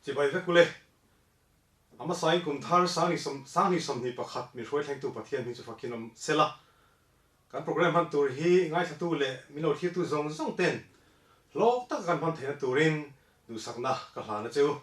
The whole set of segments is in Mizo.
Chibai vek ule. A hmasain kum thar Sanghnih 21 min hruai thlengtu Pathian hming chu fakin awm sela. Kan program hman tur hi ngaithlatu leh min lo thlirtu zawng zawng ten hlawk taka kan hman theihna turin duhsakna ka hlan a che u.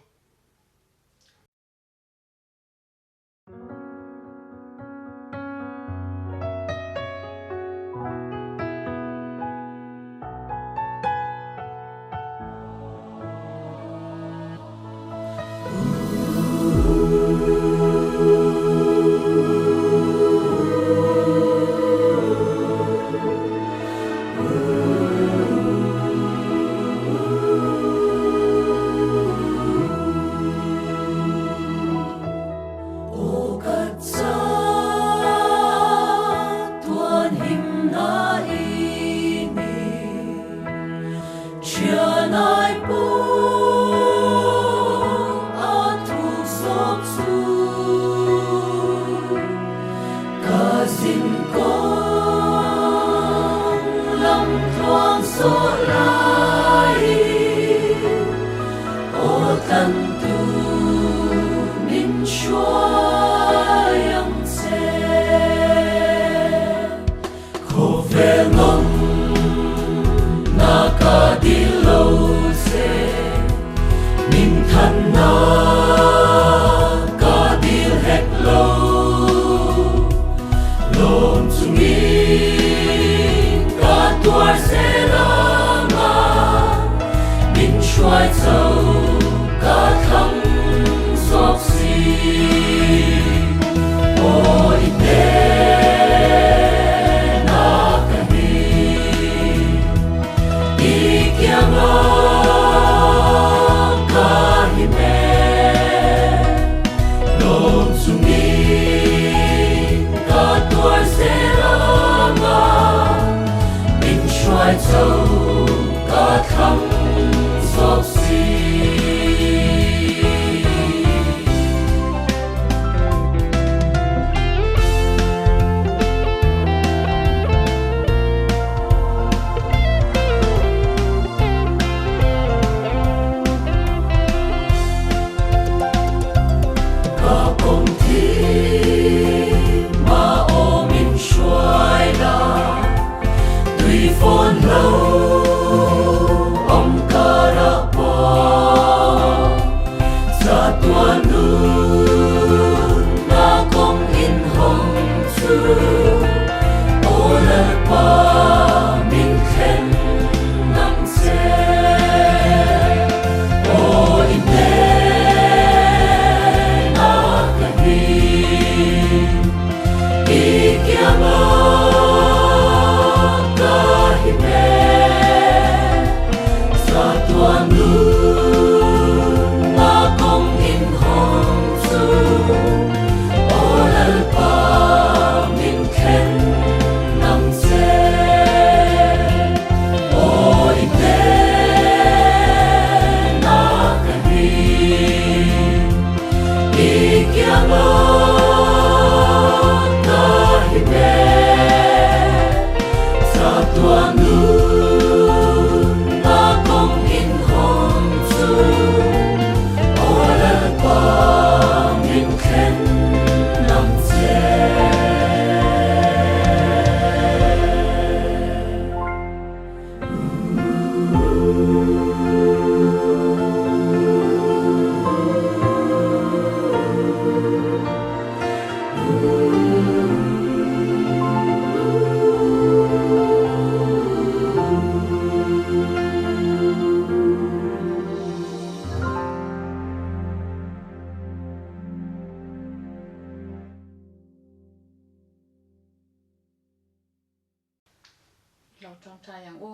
Lo tawngtai ang u.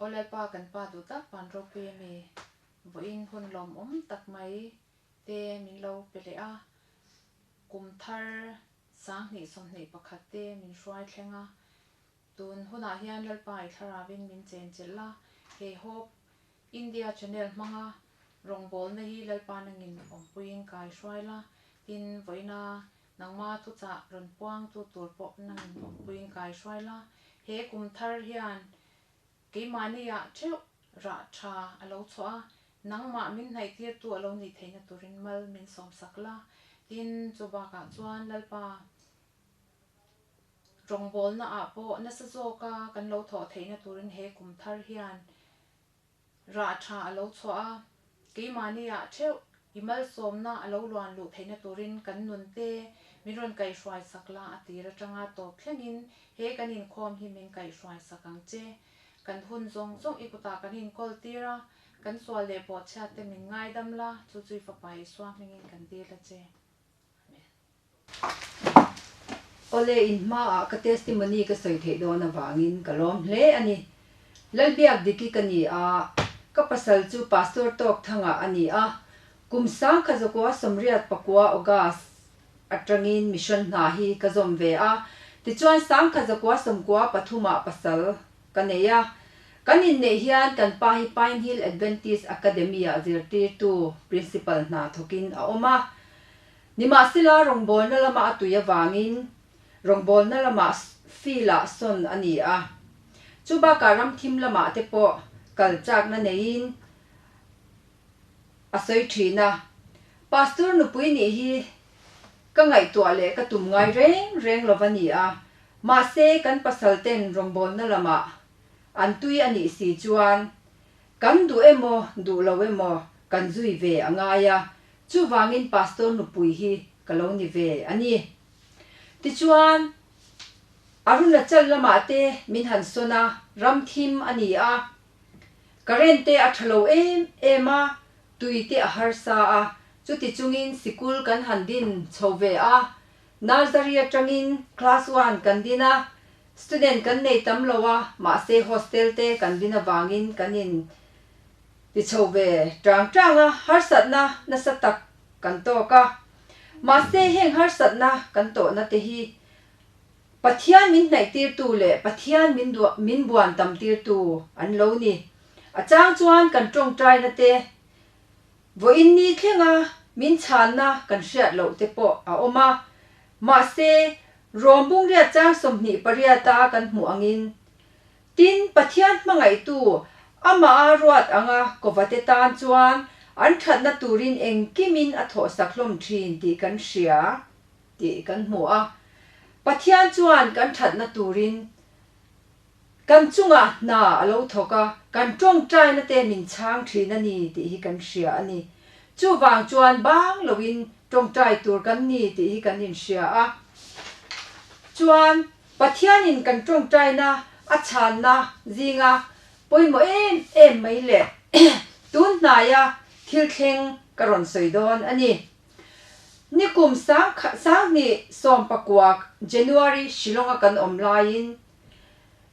Aw Lalpa kan Pa duh tak van ropui a mi vawiin hun lawmawm tak mai te min lo pe leh a, kum thar 2021 te min hruai thleng a, tun hunah hian Lalpa i thlarauin min chenchilh a, he Hope India channel hmanga rawngbawlna hi Lalpa nangin awmpuiin kai hruai la, tin vawiina nangma thuchah rawn puangtu tur pawh nangin awmpuiin kai hruai la, he kum thar hian keimahniah theuh rah tha a lo chhuah a. Nangmah min hnaihtirtu a lo nih theihna turin mal min sawmsak la. Tin, chu bakah chuan Lalpa rawngbawlna ah pawh nasa zawka kan lo thawh theihna turin he kum thar hian rah tha a lo chhuah a, keimahni ah theuh i malsawmna a lo luan luh theihna turin kan nun te min rawn kaihhruai sak la a tir atanga tawp thlengin he kan inkhawm hi min kaihhruai sak ang che. Kan hun zawng zawng i kutah kan inkawl tir a, kan sual leh bawhchhiat te min ngaidam la, chu chu i Fapa Isua hmingin kan dil a che. Amen. Awle, in hmaah ka testimony ka sawi theih dawn avangin ka lawm hle a ni. Lalbiak Diki ka ni a, ka pasal chu Pastor Tawk Thanga a ni a, kum sangkha zakua sawmriat pakua August atangin mission hna hi ka zawm ve a, tichuan sangkha zakua sawmkua pathumah pasal ka nei a. Kan inneih hian kan pa hi Pine Hill Adventist Academy-ah zirtirtu, Principal, hna thawkin a awm a. Nimahsela rawngbawlna lama a tui avangin rawngbawlna lamah field-ah sawn a ni a. Chu bakah ramthim lamah te pawh kal chakna neiin a sawi thin a. Pastor nupui nih hi ka ngaihtuah leh ka tum ngai reng reng lo va ni a. Mahse kan pasal ten rawngbawlna lamah an tui a nih si chuan kan duh emaw duh lo emaw kan zui ve a ngai a. Chuvangin pastor nupui hi ka lo ni ve a ni. Tichuan, Arunachal lamah te min han sawn a, ram thim a ni a. Current te a tha lo em em a, tui te a harsa a, chuti chungin sikul kan han din chho ve a. Nursery atangin class one kan din a, student kan nei tam lo a, mahse hostel te kan din avangin kan in Ti chho ve tang tang a, harsatna nasa tak kan tawk a. Mahse heng harsatna kan tawhna te hi Pathian min hnaihtirtu leh Pathian min min buan tamtirtu an lo ni. A chang chuan kan tawngtaina te vawiin ni thlenga min chhanna kan hriat loh te pawh a awm a. Mahse Rom bungriat chang 28 a kan hmuh angin Tin, Pathian hmangaihtu, amah a ruat anga kovate tan chuan an thatna turin engkimin a thawhsak hlawm thin tih kan hria tih kan hmu a. Pathian chuan kan thatna turin kan chungah hna a lo thawk a, kan tawngtaina te min chhang thin a ni tih hi kan hria a ni. Chuvang chuan bang loin tawngtai tur kan ni tih hi kan inhria a. Chuan Pathianin kan tawngtaina a chhanna zinga pawimawh em em mai leh tun hnaia thil thleng ka rawn sawi dawn a ni. Nikum sanghnih sawmpakuak January Shillong-a kan awm laiin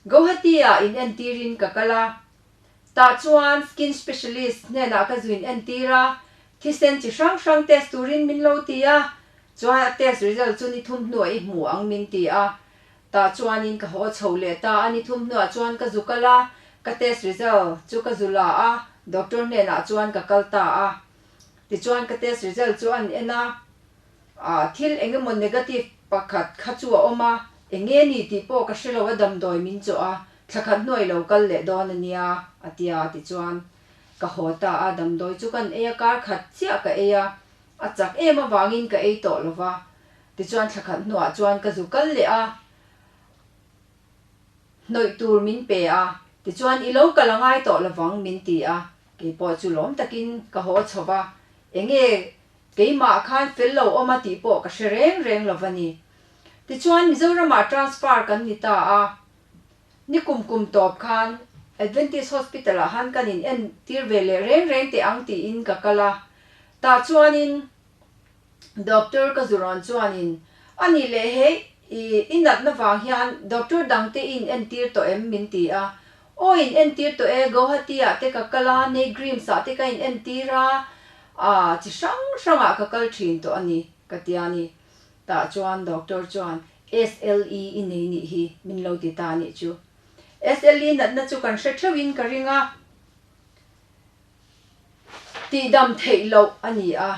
Guwahati-ah inentirin ka kal a, tah chuan skin specialist hnenah ka zu inentir a, thisen chi hrang hrang test turin min lo ti a, Chuan a test result chu ni thum hnuah i hmu ang min ti a, tah chuanin ka haw chho leh ta a, ni thum hnuah chuan ka zu kal a, ka test result chu ka zu la a, doctor hnenah chuan ka kal ta a. Tichuan ka test result chu an en a, ah thil eng emaw negative pakhat kha chu a awm a, eng nge ni tih pawh ka hre lo a damdawi min chawh a, thla khat hnuai lo kal leh dawn a nia a ti a, tichuan ka haw ta a, damdawi chu kan ei a, kar khat chiah ka ei a, A chak em avangin ka ei tawh lo va, tichuan thla khat hnuah chuan ka zu kal leh a, hnawih tur min pe a, tichuan i lo kal a ngai tawh lovang min ti a, keipawh chu lawm takin ka haw chho va, enge keimah khan fel lo awm a tih pawh ka hre reng reng lo va ni. Tichuan Mizoramah transfer kan ni ta a, ni kum kum tawp khan Adventist Hospital ah han kan in en tir ve leh reng reng teh ang tiin ka kal a, Tah chuanin doctor ka zurawn chuanin, A nih leh hei i i natna vang hian doctor dangte i in entir tawh em? min ti a. Aw in entir tawh e, Guwahati ah te ka kal a, Neighgrims ah te ka in entir a, ah chi hrang hrangah ka kal thin tawh a ni, ka ti a ni. Tah chuan doctor chuan, SLE i nei nih hi, min lo ti ta a nih chu. SLE natna chu kan hre theuhin ka ring a. Tihdam theih loh a ni a.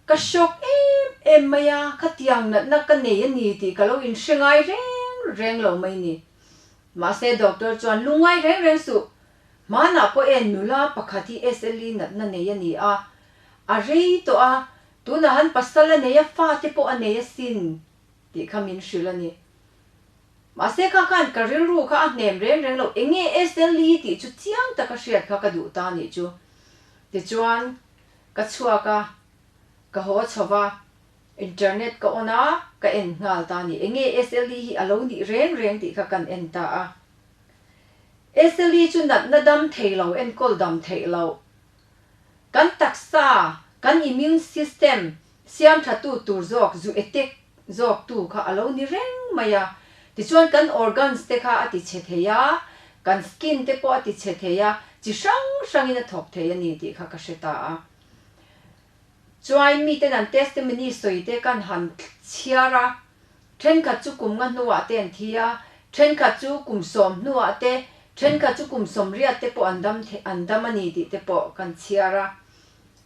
Ka shock em em mai a, khatiang natna ka nei a ni tih ka lo inhre ngai reng reng lo mai ni. Mahse doctor chuan lungngai reng reng suh. Hmanah pawh en nula pakhat hi SLE natna nei a ni a, a rei tawh a, tunah han pasal a nei a, fate pawh a nei asin tih kha min hrilh a ni. Mahse kha khan ka rilru kha a hnem reng reng lo, eng nge SLE tih chu chiang taka hriat kha ka duh ta nih chu. Tichuan, ka chhuak a, ka haw chho va, internet ka on a, ka en nghal ta a ni. Eng nge SLE hi a lo nih reng reng tih kha kan en ta a. SLE chu natna dam thei lo, enkawl dam theih loh. Kan taksa, kan immune system siam thatu tur zawk zu attack zawk tu kha a lo ni reng mai a. Tichuan kan organs te kha a ti chhe thei a, kan skin te pawh a ti chhe thei a, chi hrang hrangin a thawk thei a ni tih kha ka hre ta a. Chuai miten an testimony sawi te kan han chhiar a, thenkhat chu kum nga hnuah te an thi a, thenkhat chu kum sawm hnuah te, thenkhat chu kum sawmriat te pawh an dam an dam a ni tih te pawh kan chhiar a.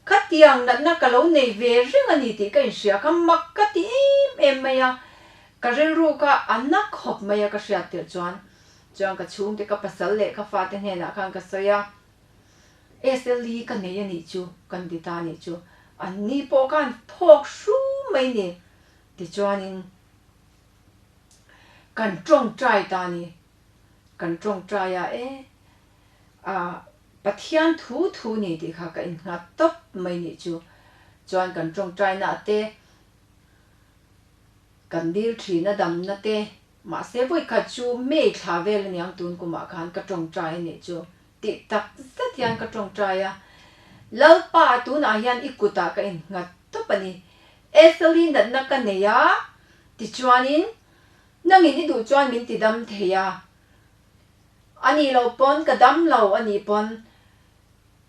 Khatiang natna ka lo nei ve reng a ni tih ka inhria kha mak ka ti em em mai a, ka rilru kha a na khawp mai a ka hriat tirh chuan chuan ka chhungte ka pasal leh ka fate hnenah khan ka sawi a, SLE ka nei a nih chu kan ti ta a nih chu, an ni pawh khan phawk hru mai ni tichuanin kan tawngtai ta a ni, kan tawngtai a e a. Pathian thu thu ni tih kha ka innghat tawp mai nih chu. Chuan kan tawngtaina te, kan dil thina damna te, mahse vawikhat chu May thla vel aniang tun kumah khan ka tawngtai a nih chu tih tak zet hian ka tawngtai a. Lalpa tunah hian i kutah ka innghat tawp a ni. Ethel-i natna ka nei a, tichuanin nangin i duh chuan min tidam thei a. A nih loh pawn ka dam lo a nih pawn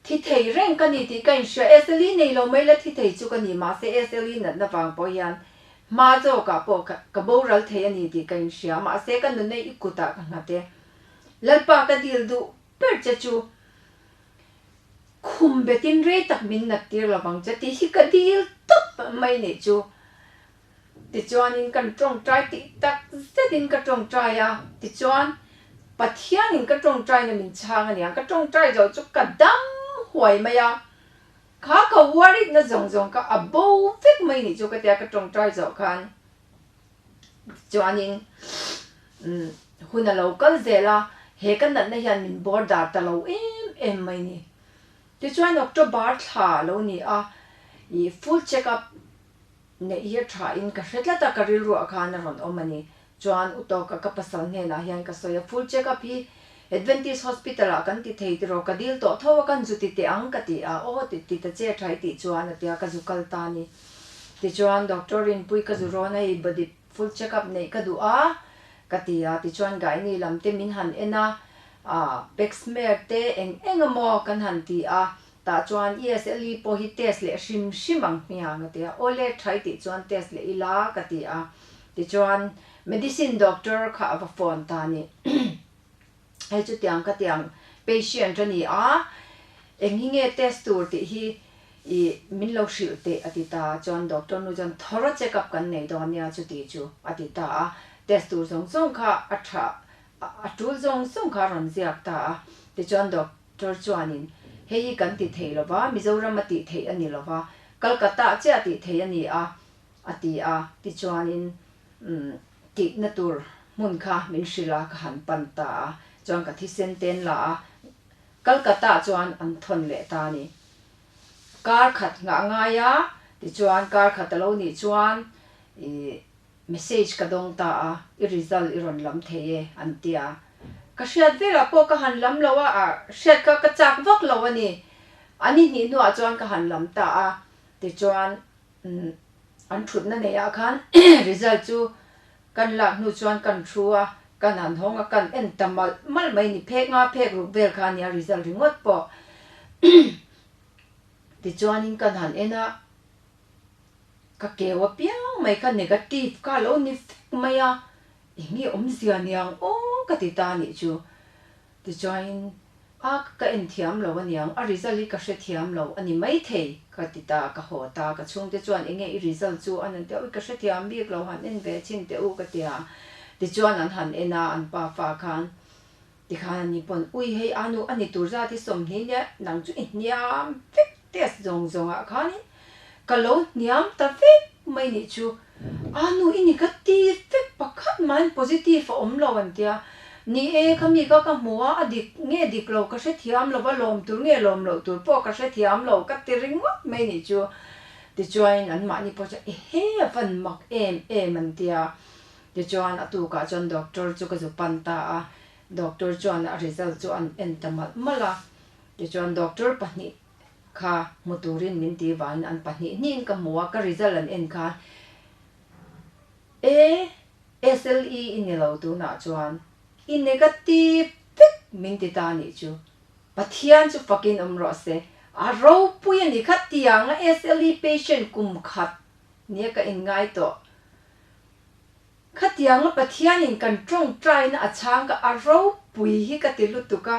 thi thei reng ka ni tih ka inhria. SLE nei lo mai la thi thei chu ka ni mahse SLE natna vang pawh hian hma zawkah pawh ka boral thei a ni tih ka inhria. Mahse ka nunna i kutah ka nghat e. Lalpa ka dil duh ber che chu khum betin rei tak min nat tir lovang che tih hi ka dil tawp mai nih chu. Tichuanin kan tawngtai tih tak zetin ka tawngtai a, tichuan Pathianin ka tawngtaina min chhang a nia, ka tawngtai zo chu ka dam huai mai a, kha ka worried-na zawng zawng kha a bo vek mai nih chu ka tia ka tawngtai zawh khan tichuanin hun a lo kal zel a, he ka natna hian min border ta lo em em mai ni. Tichuan October thla a lo ni a, ih full check up Neih hi a tha in ka hre tlat a, ka rilruah khan a rawn awm a ni. Chuan u tawka ka pasal hnenah hian ka sawi a, full check up hi Adventist Hospital ah kan ti thei tiraw, ka dil tawh tho a, kan zu ti teh ang ka ti a, aw ti ti ta che tha i tih chuan a tia ka zu kal ta a ni. Tichuan doctor Rinpui ka zu rawn a, i body full check up neih ka duh a ka ti a, tichuan gynae lam te min han en a, ah pap smear te eng eng emaw kan han ti a, Tah chuan ESLE pawh hi test leh hrim hrim ang hmiang a ti a, awle tha i tih chuan test leh ila ka ti a, tichuan medicine doctor kha a va phone ta a ni. Hei chutiang ka tiang patient a ni a, eng hi nge test tur tih hi i min lo hrilh teh a ti ta a, chuan doctor nu chuan thorough check up kan nei dawn nia chuti chu a ti ta a, test tur zawng zawng kha a tha a tul zawng zawng kha a rawn ziak ta a, tichuan doctor Tor chuanin, Hei hi kan ti thei lo va, Mizoram a tih theih a ni lo va, Calcutta chiah tih theih a ni a, a ti a. Tichuanin, umm, tihna tur hmun kha min hrilh a, ka han pan ta a. Chuan ka thisen ten la a, Calcutta chuan an thawn leh ta a ni. Kar khat nghah ngai a, tichuan kar khat a lo nih chuan ih, Message ka dawng ta a, i result i rawn lam thei e, an ti a. Ka hriat velah pawh ka han lam lo a, a hriat kha ka chak vak lo a ni. A ni hnih hnuah chuan ka han lam ta a, tichuan an thutna neiah khan result chu kan lak hnu chuan kan thu a, kan han hawng a, kan en ta malh malh mai ni, phek nga phek ruk vel kha a nia result ringawt pawh. Tichuanin kan han en a. Ka keu apiang mai kha negative kha a lo ni vek mai a, eng nge awmzia niang aw ka ti ta anih chu. Tichuain a ka en thiam lo aniang, a result hi ka hre thiam lo a ni maithei ka ti ta, ka haw ta, ka chhungte chuan eng nge i result chu an han ti a, ui ka hre thiam bik lo han en ve chin teh u ka ti a, tichuan an han en a an pa fa khan. Tikhan ani pawn, Ui hei anu a ni tur zat hi 20 nia, nang chu i hniam vek test zawng zawngah khanin ka lo hniam ta vek mai nih chu. Anu i negative vek pakhat mahin positive a awm lo an tia. Ni e, khami kha ka hmu a, a dik nge dik lo ka hrethiam lo va, lawm tur nge lawm loh tur pawh ka hrethiam lo ka ti ringawt mai nih chu. Tichuain anmahni pawh chuan ehe a van mak em em an tia. Tichuan a tukah chuan doctor chu ka zu pan ta a, doctor chuan a result chu an en ta malh malh a. Tichuan doctor pahnih kha hmu turin min ti vangin an pahnih hnihin ka hmu a, ka result an en khan e SLE i ni lo tunah chuan i negative vek min ti ta nih chu. Pathian chu fakin awm rawh se, a ropui a ni kha tianga SLE patient kum khat nia ka inngai tawh. Khatianga Pathianin kan tawngtaina a chhang ka a ropui hi ka ti lutuk a,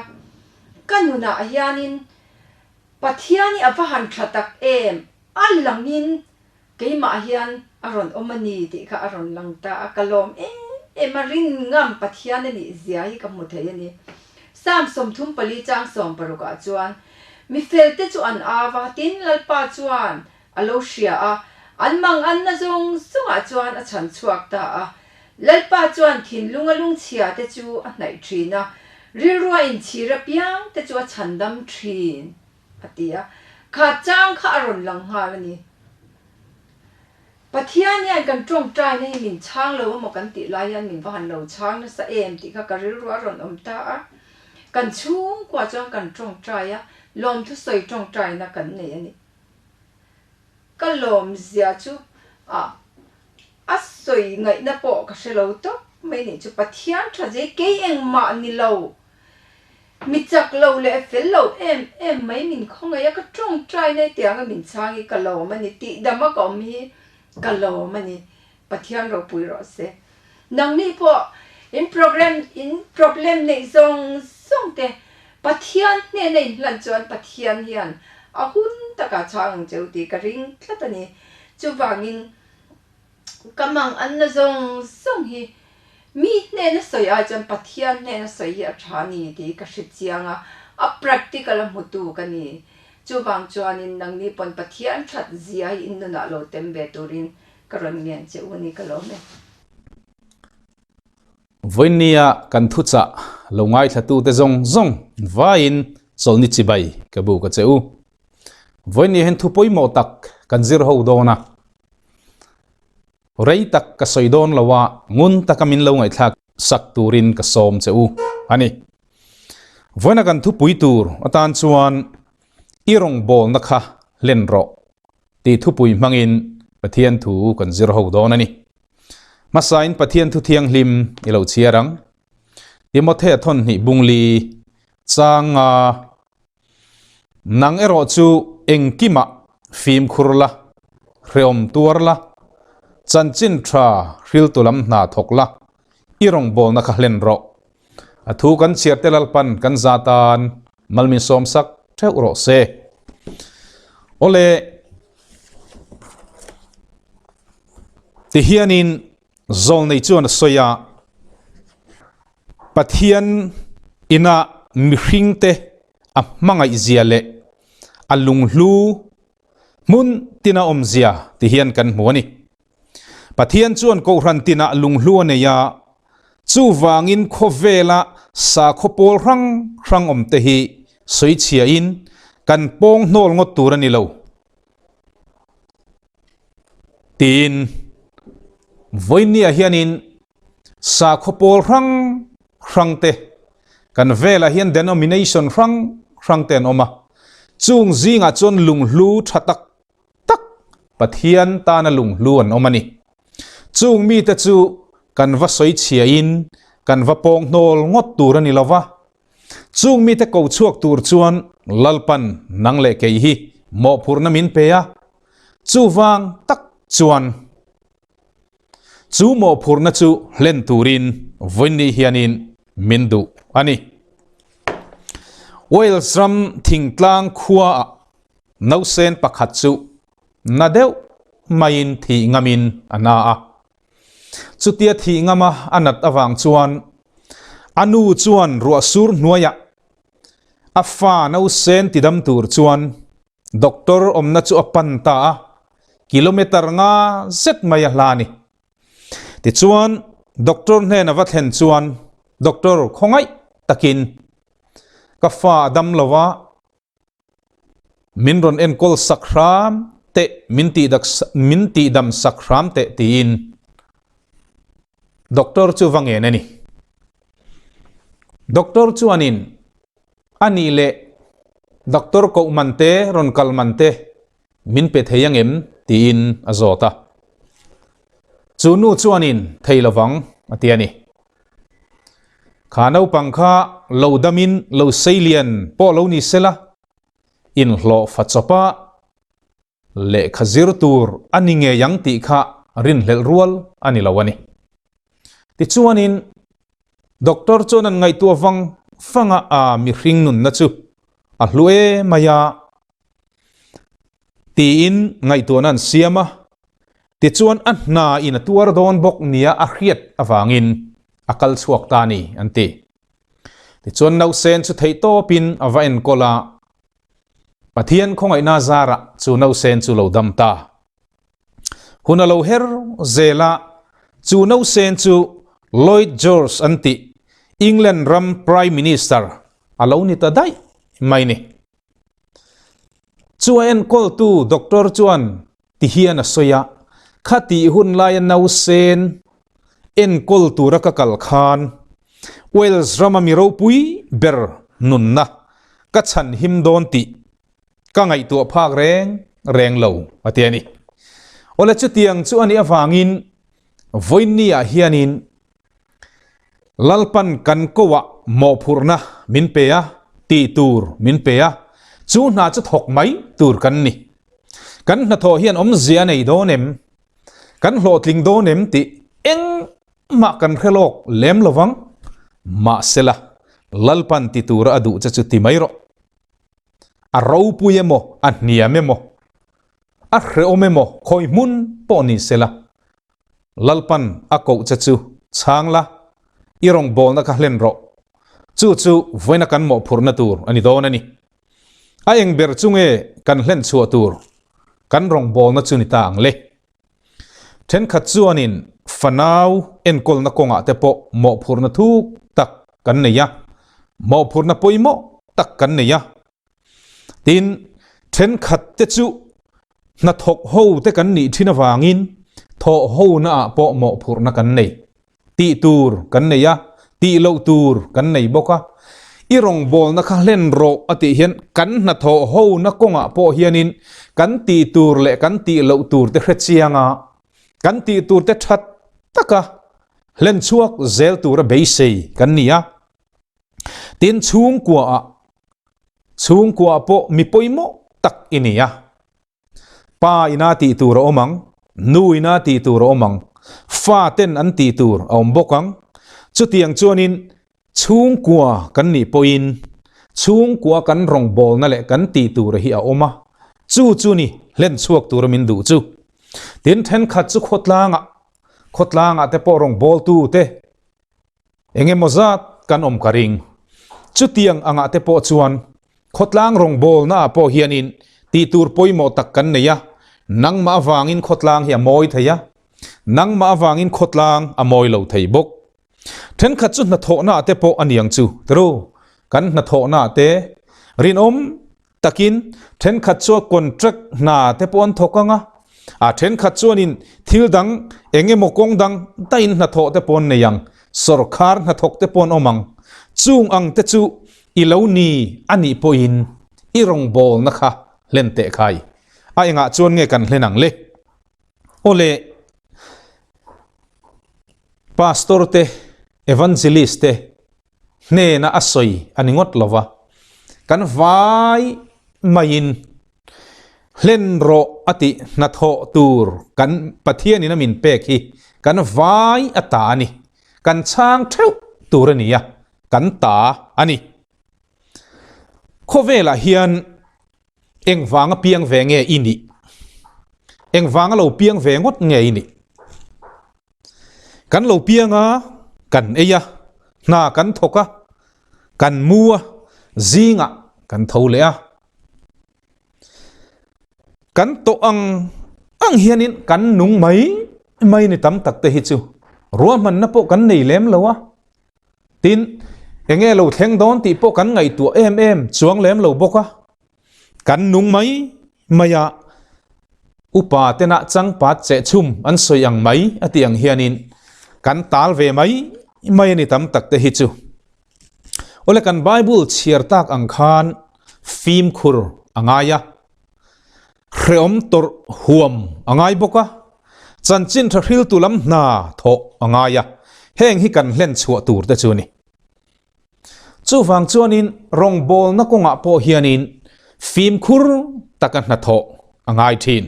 ka nunah hianin Pathian hi a va han tha tak em, a langin keimah hian a rawn awm a ni tih kha a rawn lang ta a, ka lawm em em a, rin ngam Pathian a nih zia hi ka hmu thei a ni. Psalm 34 chang 60 ah chuan, Mi felte chu an au a, tin Lalpa chuan A lo hria a, an mang anna zawng zawngah chuan a chhan chhuak ta a. Lalpa chuan thinlunga lungchhia te chu a hnaih thin a, rilrua inchhir apiang te chu a chhandam thin, a ti a. Kha chang kha a rawn lang nghal a ni. Pathian hian kan tawngtaina hi min chhang lo emaw kan tih lai hian min va han lo chhang nasa em tih kha ka rilru a rawn awm ta a. Kan chhungkua chuan kan tawngtai a, lawmthusawi tawngtaina kan nei a ni. Ka lawm zia chu a a sawi ngaihna pawh ka hre lo tawp mai nih chu Pathian tha zai kei engmah ni lo mi chak lo leh fel lo em em mai min khawngaih a ka tawngtai na tianga min chhang hi ka lawm a ni tih dam a ka awm hi ka lawm a ni Pathian ropui rawh se nangni pawh in program in problem neih zawng zawng te Pathian hnena in hlan chuan Pathian hian a hun takah chhang ang cheu tih ka ring tlat a ni. Chuvangin ka mang anna zawng zawng hi mi hnena sawi ai chuan Pathian hnena sawi hi a tha a ni tih ka hre chiang a, a practical a hmutu ka ni. Chuvang chuanin nangni pawn Pathian that zia hi in nunah lo tem ve turin ka rawn ngen che u a ni ka lawm e. Vawinia kan thuchah lo ngaithlatute zawng zawng vaiin chawlhni chibai ka buk a che u. Vawinia hian thu pawimawh tak kan zir ho dawn a, rei tak ka sawi dawn lo a, ngun taka min lo ngaihthlak sak turin ka sawm che u a ni. Vawiina kan thupui tur atan chuan i rawngbawlna kha hlen rawh tih thupui hmangin Pathian thu kan zir ho dawn a ni. Hmasain Pathian thu thianghlim i lo chhiar ang. Timothea thawn hnih bungli changa nang erawh chu engkimah fimkhur la, hreawm tuar la, chanchin tha hriltu lam hna thawk la, i rawngbawlna kha hlen rawh. A thu kan chhiar te Lalpan kan za tan malmin sawm sak theuh rawh se. Awle, tihianin zawlnei chuan a sawi a, Pathian ina mihringte a hmangaihzia leh a lunghlu hmun tina awmzia tihian kan hmu a ni. Pathian chuan Kohhran tinah lunghlu a nei a, chuvangin khawvela sakhaw pawl hrang hrang awmte hi sawichhiain kan pawng hnawl ngawt tur a ni lo tiin vawinia hianin sakhaw pawl hrang hrangte kan velah hian denomination hrang hrangte an awm a, chung zingah chuan lunghlu tha tak tak Pathian tana lunghlu an awm a ni. Chung mite chu kan va sawi chhiain kan va pawng hnawl ngawt tur a ni lo va. Chung mite ko chhuak tur chuan Lalpan nang leh kei hi mawhphurhna min pe a, chuvang tak chuan chu mawhphurhna chu hlen turin vawiinni hianin min duh a ni. Wales ram thingtlang khuaah Nausen pakhat chu na deuh maiin thih ngamin a na a. Chutia thih ngama a nat avang chuan A nu chuan ruah sur hnuaiah a fa nausen tidam tur chuan doctor awmna chu a pan ta a, kilometer nga zet mai a hla a ni. Tichuan doctor hnena va thlen chuan doctor khawngaih takin ka fa a dam lo a, Min rawn enkawl sak hram teh, min tih dak min tih dam sak hram teh tiin doctor chu va ngen a ni. Doctor chuanin a nih leh doctor koh man te rawn kal man te min pe thei angem tiin a zawt a. Chu nu chuanin thei lovang a ti a ni. Kha naupang kha lo damin lo seilian pawh lo ni sela, inhlawh fa chawpa lehkha zir tur a ni ngei ang tih kha rinhlelh rual a ni lo a ni. Tichuanin doctor chuan an ngaihtuah vang vanga a mihring nunna chu a hlu em mai a tiin ngaihtuahna an siam a. Tichuan a hna in a tuar dawn bawk nia a hriat avangin a kal chhuak ta a ni, an ti. Tichuan nausen chu theih tawpin a va enkawl a, Pathian khawngaihna zarah chu nausen chu lo dam ta. Hun a lo her zel a, chu nausen chu Lloyd George an tih England ram Prime Minister a lo ni ta daih mai ni. Chu a enkawltu doctor chuan Ti hian a sawi a, Khatih hun laia nausen enkawl tura ka kal khan Wales rama mi ropui ber nunna ka chhan him dawn tih ka ngaihtuah phak reng reng lo, a ti a ni. Awle chutiang chu a nih avangin vawiinniah hianin Lalpan kan koah mawhphurhna min pe a, tih tur min pe a, chu hna chu thawk mai tur kan ni. Kan hnathawh hian awmzia a nei dawn em? Kan hlawhtling dawn em tih engmah kan hre lawk lem lo vang. Mahsela, Lalpan ti tura a duh che chu ti mai rawh. A ropui emaw, a hniam emaw, a hrehawm emaw khawi hmun pawh ni sela, Lalpan a koh che chu chhang la, i rawngbawlna kha hlen rawh. Chu chu vawiina kan mawhphurhna tur a ni dawn a ni. A eng ber chu nge kan hlen chhuah tur kan rawngbawlna chu ni ta ang le? Thenkhat chuanin fanau enkawlna kawngah te pawh mawhphurhna thuk tak kan nei a, mawhphurhna pawimawh tak kan nei a. Tin, thenkhat te chu hnathawk ho te kan nih thin avangin thawh hona ah pawh mawhphurhna kan nei. Tih tur kan nei a, tih loh tur kan nei bawk a. I rawngbawlna kha hlen rawh a tih hian kan hnathawh hona kawngah pawh hianin kan tih tur leh kan tih loh tur te hre chiang a, kan tih tur te that taka hlen chhuak zel tura beisei kan ni a. Tin, chhungkuaah chhungkuaah pawh mi pawimawh tak i ni a. Pa ina tih tur a awm ang, nu ina tih tur a awm ang, fa ten an tih tur a awm bawk ang. Chutiang chuanin chhungkua kan nih pawhin chhungkua kan rawngbawlna leh kan tih tur hi a awm a, chu chu ni hlen chhuak tura min duh chu. Tin, thenkhat chu khawtlangah, khawtlangah te pawh rawngbawltu te, Eng emaw zat kan awm ka ring. Chutiang angah te pawh chuan khawtlang rawngbawlna ah pawh hianin tih tur pawimawh tak kan nei a, nangmah avangin khawtlang hi a mawi thei a, nangmah avangin khawtlang a mawi lo thei bawk. Thenkhat chu hnathawhna ah te pawh a niang chu tru, kan hnathawhna ah te rinawm takin thenkhat chuan contract hna te pawh an thawk ang a, a thenkhat chuanin thil dang eng emaw kawng dang daihin hnathawh te pawh an nei ang, sawrkhar hnathawk te pawh an awm ang. Chung ang te chu i lo ni a nih pawhin i rawngbawlna kha hlen teh khai. A engah chuan nge kan hlen ang le? Awle, Pastor te, Evangelist te, hnena a sawi a ni ngawt lo va, kan vai maiin hlen rawh a tih hnathawh tur kan Pathianin a min pek hi kan vai a ta a ni, kan chhang theuh tur a ni a, kan ta a ni. Khawvelah hian engvanga piang ve nge i nih? Engvanga lo piang ve ngawt nge i nih? Kan lo piang a, kan ei a. Hna kan thawk a, kan mu a, zingah kan tho leh a. Kan tawh ang ang hianin kan nung mai mai ni tam tak te hi chu ruahmanna pawh kan nei lem lo a. Tin, enge lo thleng dawn tih pawh kan ngaihtuah em em chuang lem lo bawk a. Kan nung mai mai a, upa tena changpat cheh chhum an sawi ang mai a tih ang hianin kan tal ve mai mai a ni tam tak te hi chu. Awle kan Bible chhiar tak ang khan fimkhur a ngai a, hreawm tawrh huam a ngai bawk a, chanchin tha hriltu lam hna thawh a ngai a, heng hi kan hlen chhuah tur te chu a ni. Chuvang chuanin rawngbawlna kawngah pawh hianin fimkhur taka hnathawh a ngai thin.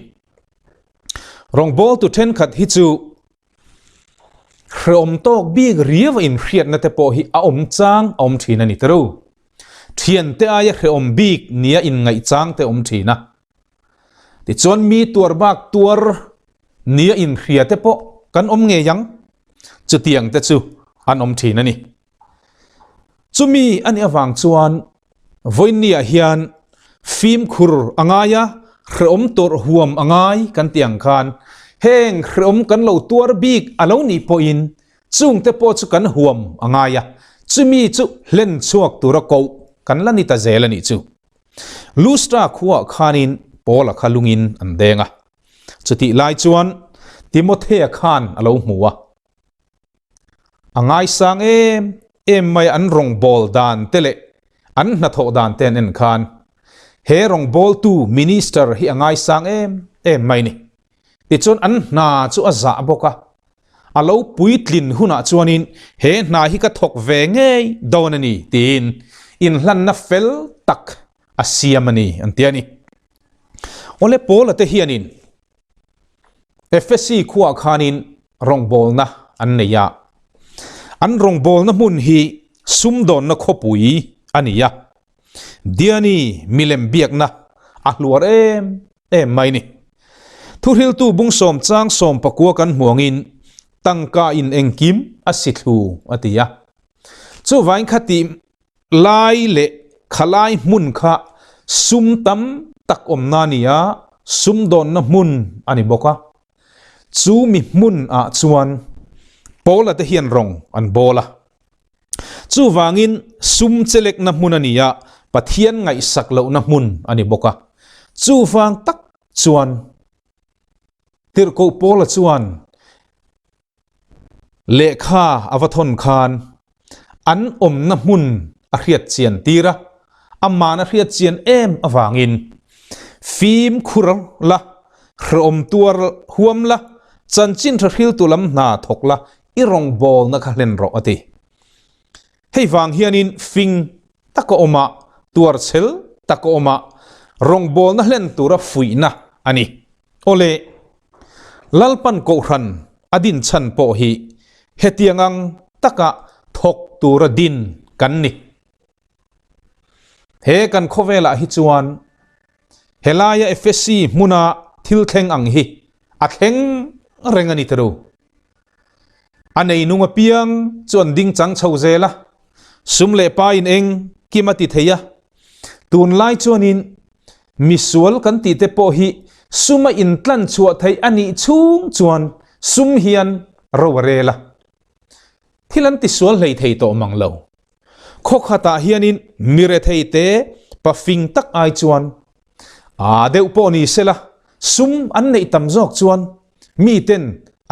Rawngbawltu thenkhat hi chu hreawm tawk bik riau a inhriatna te pawh hi a awm chang a awm thin a ni tiro. Thiante aia hreawm bik nia inngaih chang te awm thin a. Tichuan mi tuar bak tuar nia inhria te pawh kan awm ngei ang. Chutiang te chu an awm thin a ni. Chumi a nih avang chuan vawiinniah hian fimkhur a ngai a, hrehawm tawrh huam a ngai kan tih ang khan heng hrehawm kan lo tuar bik a lo nih pawhin chungte pawh chu kan huam a ngai a, chumi chu hlen chhuak tura koh kan la ni ta zel a nih chu. Lustra khuaah khanin Paula kha lungin an deng a, chutih lai chuan Timothea khan a lo hmu a. A ngaisang em em mai an rawngbâwl dan te leh an hnathawh dan te an en khan he rawngbâwltu minister hi a ngaisang em em mai ni. Tichuan an hna chu a zah bawk a, a lo puitlin hunah chuanin he hna hi ka thawk ve ngei dawn a ni tiin inhlanna fel tak a siam a ni an ti a ni. Awle Paula te hianin Efesi khuaah khanin rawngbawlna an nei a. An rawngbawlna hmun hi sumdawnna khawpui a ni a. Diani milem biakna a hluar em em mai ni. Thuhriltu bungsawm chang sawm pakua kan hmuangin tangka in engkim a si thlu a ti a. Chuvain khati Lai leh khalai hmun kha sum tam tak awmna a ni a, sumdawnna hmun a ni bawk a. Chu mi hmun ah chuan Paula te hian rawng an bawl a. Chuvangin sum chelekna hmun a ni a, Pathian ngaihsak lohna hmun a ni bawk a. Chuvang tak chuan Tirhkoh Paula chuan Lehkha a va thawn khan an awmna hmun a hriat chian tir a, aman a hriat chian em avangin fimkhur la, hreawm tuar huam la, chanchin tha hriltu lam hna thawk la, i rawngbawlna kha hlen rawh a ti. Hei vang hianin fing taka awma, tuarchhel taka awma rawngbawlna hlen tura fuihna a ni. Awle, Lalpan Kohhran a din chhan pawh hi hetiang ang taka thawk tura din kan ni. He kan khawvelah hi chuan helaia Efesi hmuna thil thleng ang hi a thleng reng a ni tiro. A neinung apiang chu an ding chang chho zel a, sum leh pa in eng kim a ti thei a. Tunlai chuanin misual kan tih te pawh hi sum a intlan chhuah theih a nih chhung chuan sum hian ro a rel a. Thil an tisual hlei thei tawh mang lo. Khawkhatah hianin mi rethei te pafing tak ai chuan Aa deuh pawh ni sela, sum an neih tam zawk chuan miten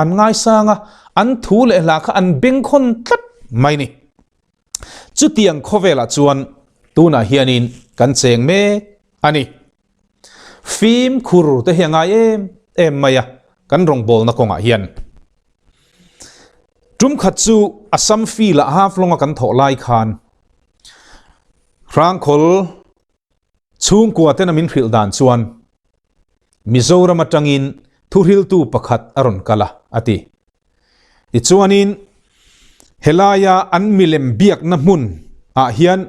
an ngaisang a, an thu leh hla kha an bengkhawn tlat mai ni. Chutiang khawvelah chuan tunah hianin kan cheng mek a ni. Fimkhur te hi a ngai em em mai a kan rawngbawlna kawngah hian. Tum khat chu Assam field-ah half lawnga kan thawh lai khan Hrangkhawl Chhungkua tena min hrilh dan chuan Mizoram atangin thuhriltu pakhat a rawn kal a, a ti. Tichuanin helaia an milem biakna hmun ah hian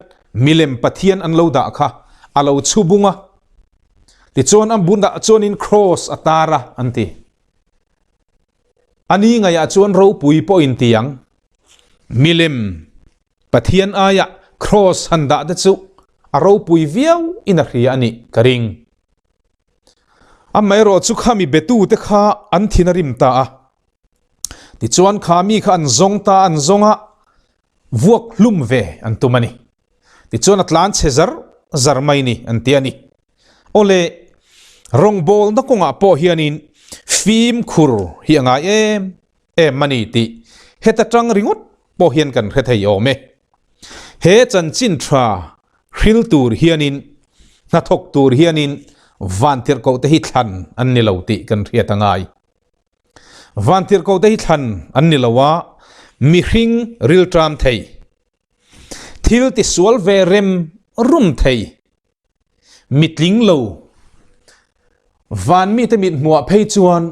milem pathian an lo dah kha a lo chhu bung a, tichuan a bunah chuanin kraws a tar a, an ti. A ni ngaiah chuan ropui pawhin ti ang, milem. Pathian aia Kraws han dah te chu a ropui viau in a hria a nih ka ring. Amaherawh chu kha mi betu te kha an thin a rim ta a. Tichuan kha mi kha an zawng ta an zawng a, vuak hlum ve an tum a ni. Tichuan a tlan chhe zar zar mai ni an ti a ni. Awle, rawngbawlna kawngah pawh hianin fimkhur hi a ngai em em a ni tih heta tang ringawt pawh hian kan hre thei awm e. He chanchin tha hril tur hianin hnathawk tur hianin vantirhkoh te hi thlan an ni lo tih kan hriat a ngai. Vantirhkoh te hi thlan an ni lo a, mihring rilṭam thei, thil tisual ve rem rum thei, mitling lo, van mite mithmuah phei chuan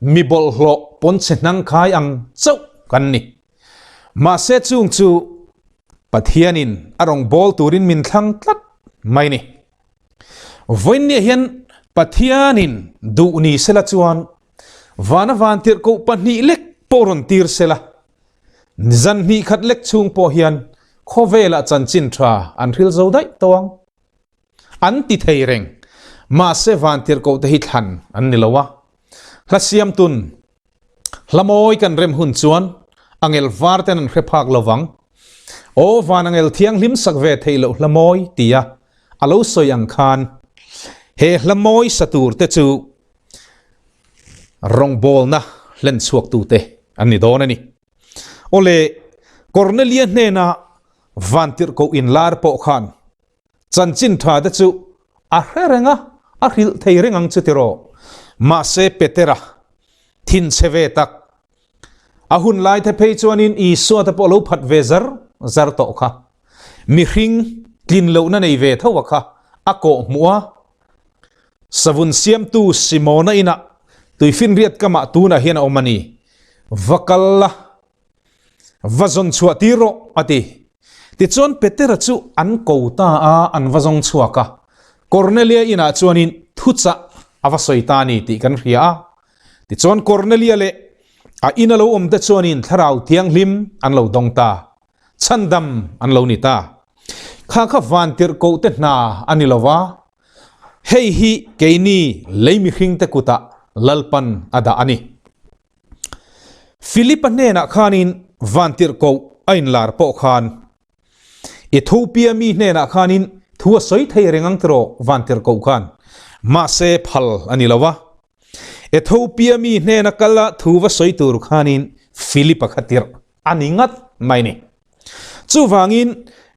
Mi bawlhhlawh pawn chhe hnang khai ang chauh kan ni. Mahse chung chu Pathianin a rawn bawl turin min thlang tlat mai ni. Vawiinniah hian Pathianin duh ni sela chuan vana vantirhkoh pahnih lek pawh rawn tir sela, zan hnih khat lek chhung pawh hian khawvelah chanchin tha an hril zo daih tawh ang. An ti thei reng. Mahse vantirhkoh te hi thlan an ni lo a. Hla siamtun, hla mawi kan rem hun chuan angel var ten an hre phak lo vang. Aw van angel thianghlim sak ve theih loh hla mawi tia a lo sawi ang khan he hla mawi sa tur te chu rawngbawlna hlen chhuaktute an ni dawn a ni. Awle, Kornelia hnena vantirhkoh inlar pawh khan Chanchin tha te chu a hre reng a, a hrilh thei reng ang chu tiraw. Mahse Petera thinchhe ve tak, a hun lai te phei chuanin Isua te pawh lo phat ve zar zar tawh kha. Mihring tlin lohna nei ve tho a kha a kawh hmuh a, savun siamtu Simona inah tuifinriat kamah tunah hian a awm a ni. Va kal la. Va zawn chhuah tir rawh, a ti. Tichuan Petera chu an ko ta a, an va zawng chhuak a. Kornelia inah chuanin thuchah a va sawi ta a ni tih kan hria a. Tichuan Kornelia leh a ina lo awmte chuanin Thlarau Thianghlim an lo dawng ta, chhandam an lo ni ta. Kha kha vantirhkohte hna a ni lo va, hei hi keini lei mihringte kutah Lalpan a dah a ni. Philip-a hnenah khanin vantirhkoh a inlar pawh khan, Ethiopia mi hnenah khanin thu a sawi thei reng ang tiraw vantirhkoh khan, mahse phal a ni lo a. Ethiopia mi hnena kal a thu va sawi tur khanin Philip-a kha tirh a ni ngat mai ni. Chuvangin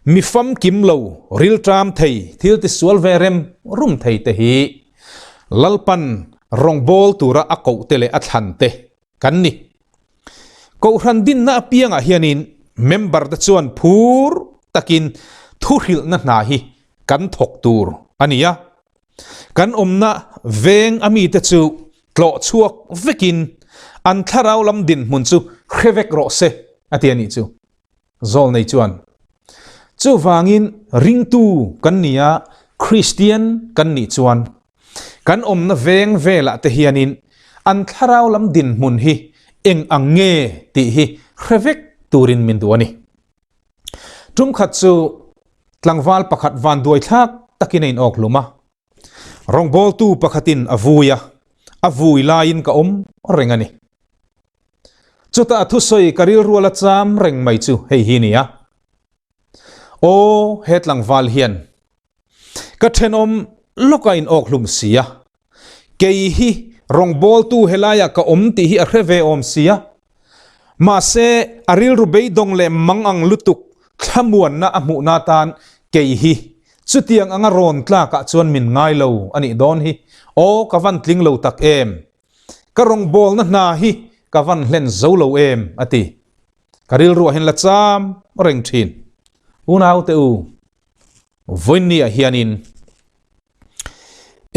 mi famkim lo, rilṭam thei, thil tisual ve rem rum thei te hi Lalpan rawngbâwl tura a koh te leh a thlan te kan ni. Kohhran dinna apiangah hianin member te chuan phur takin thuhrilhna hna hi kan thawk tur a ni a. Kan awmna veng a mite chu tlawh chhuak vekin an thlarau lam dinhmun chu hre vek rawh se a ti a nih chu. Zawlnei chuan, Chuvangin ringtu kan ni a, Kristian kan nih chuan kan awmna veng velah te hianin an thlarau lam dinhmun hi eng ang nge tih hi hre vek turin min duh a ni. Tum khat chu tlangval pakhat vanduai thlak takin a inawk hlum a. Rawngbawltu pakhatin a vui a, a vui laiin ka awm reng a ni. Chutah a thusawi ka rilrual a cham reng mai chu hei hi nia. Aw, he tlangval hian ka thenawm lawk a inawk hlum si a, kei hi rawngbawltu helaiah ka awm tih hi a hre ve awm si a. Mahse, a rilru beidawng leh mang ang lutuk thlamuanna a hmuhna atan kei hi chutiang anga rawn tlakah chuan min ngai lo a nih dawn hi. Aw, ka van tling lo tak em! Ka rawngbawlna hna hi ka van hlen zo lo em? a ti. Ka rilruah hian la cham reng thin. Unaute u, vawiinniah hianin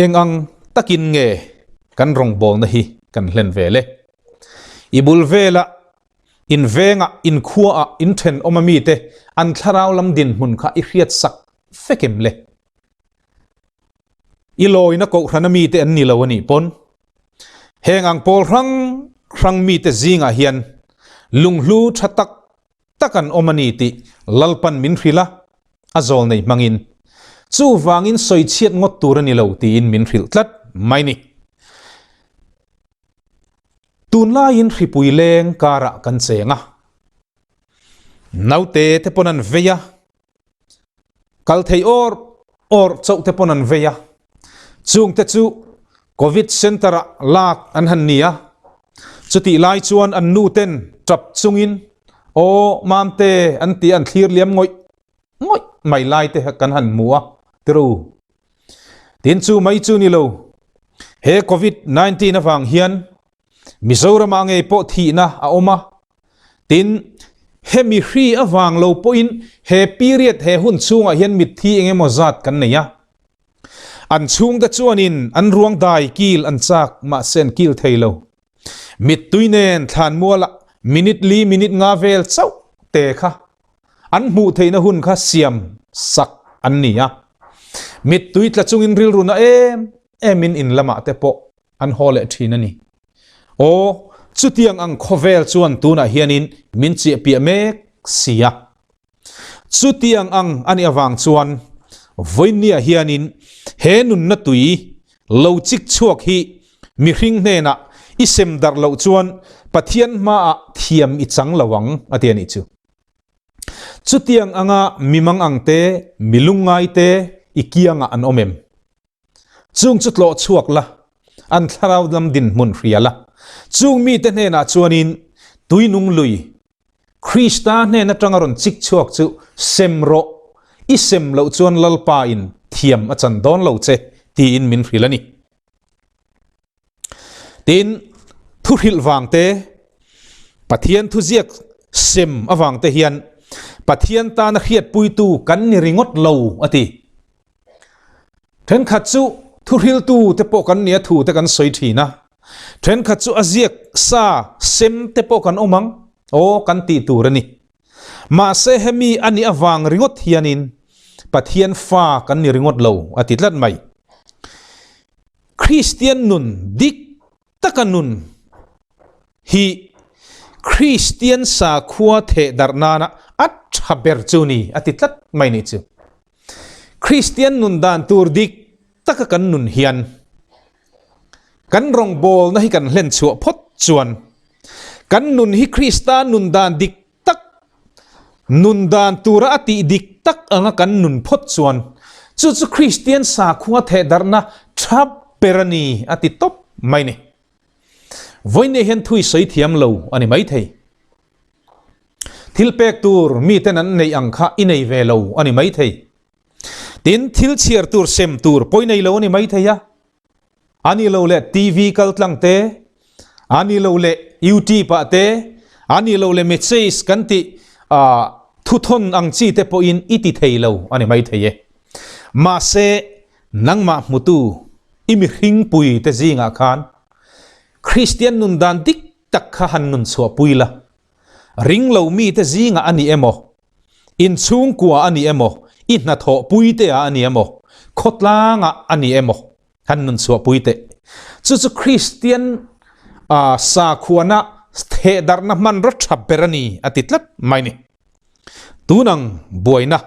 eng ang takin nge kan rawngbawlna hi kan hlen ve le? I bul velah, in vengah, in khuaah, in thenawm a mite an thlarau lam dinhmun kha i hriatsak vek em le? I lawina kohhran a mite an ni lo a nih pawn heng ang pawl hrang hrang mite zingah hian lunghlu tha tak tak an awm a ni tih Lalpan min hrilh a, a zawl nei hmangin. Chuvangin sawichhiat ngawt tur a ni lo tiin min hrilh tlat mai ni. Tunlaiin hripui leng karah kan cheng a. Naute te pawn an vei a, kal thei awr awr chauh te pawn an vei a. Chungte chu Covid Centre ah lak an han ni a, chutih lai chuan an nu ten tap chungin Aw Mamte an tih an thlir liam ngawih ngawih mai lai te kan han hmu a tiru. Tin chu mai chu ni lo, he Covid 19 avang hian Mizoramah ngei pawh thihna a awm a, tin hemi hri avang lo pawhin he period he hun chhungah hian mitthi eng emaw zat kan nei a. An chhungte chuanin an ruang dai kil an chak mahse an kil thei lo. Mittui nen thlanmualah minute li minute nga vel chauh te kha an hmuh theihna hun kha siam sak an ni a. Mittui tla chungin rilru na em emin in lamah te pawh an haw leh thin a ni. Aw, chutiang ang khawvel chuan tunah hianin min chiahpiah mek si a. Chutiang ang a nih avang chuan vawinia hianin he nunna tui lo chik chhuak hi mihring hnenah i sem darh loh chuan Pathian hmaah thiam i chang lo ang a ti a nih chu. Chutiang anga mimang ang te, milungngai te i kiangah an awm em? Chung chu tlawh chhuak la, an thlarau lam dinhmun hria la. Chung mite hnenah chuanin tuinung lui, Krista hnen atanga rawn chik chhuak chu sem rawh, i sem loh chuan Lalpa in thiam a chan dawn lo che, tiin min hrilh a ni. Tin, thuhrilh vang te, Pathian thuziak sem avang te hian Pathian tana hriatpuitu kan ni ringawt lo, a ti. Thenkhat chu thuhriltu te pawh kan nia thu te kan sawi thin a, thenkhat chu a ziak sa sem te pawh kan awm ang, aw kan tih tur a ni. Mahse hemi a nih avang ringawt hianin Pathian fa kan ni ringawt lo a ti tlat mai. Kristian nun dik taka nun hi Kristian sakhua theh darh nana a tha ber chu ni a ti tlat mai nih chu. Kristian nun dan tur dik taka kan nun hian kan rawngbawlna hi kan hlen chhuah phawt chuan kan nun hi Krista nun dan dik tak nun dan tura a tih dik tak anga kan nun phawt chuan chu chu Kristian sakhua theh darhna tha ber a ni a ti tawp mai ni. Vawiin hian thui sawi thiam lo a ni maithei. Thil pek tur miten an neih ang kha i nei ve lo a ni maithei. Tin, thil chhiar tur sem tur pawi nei lo a ni maithei a. A ni lo leh TV kal tlang te, a ni lo leh YouTube ah te, a ni lo leh message kan tih thuthawn ang chi te pawhin i ti thei lo a ni maithei e. Mahse, nangmah hmutu i mihringpui te zingah khan Kristian nun dan dik tak kha han nun chhuahpui la. Ring lo mite zingah a ni emaw, inchhungkua a ni emaw, i hnathawhpui te ah a ni emaw, khawtlangah a ni emaw han nun chhuahpui teh. Chu chu Kristian sakhuana thehdarhna hmanraw tha ber a ni a ti tlat mai ni. Tunang buaina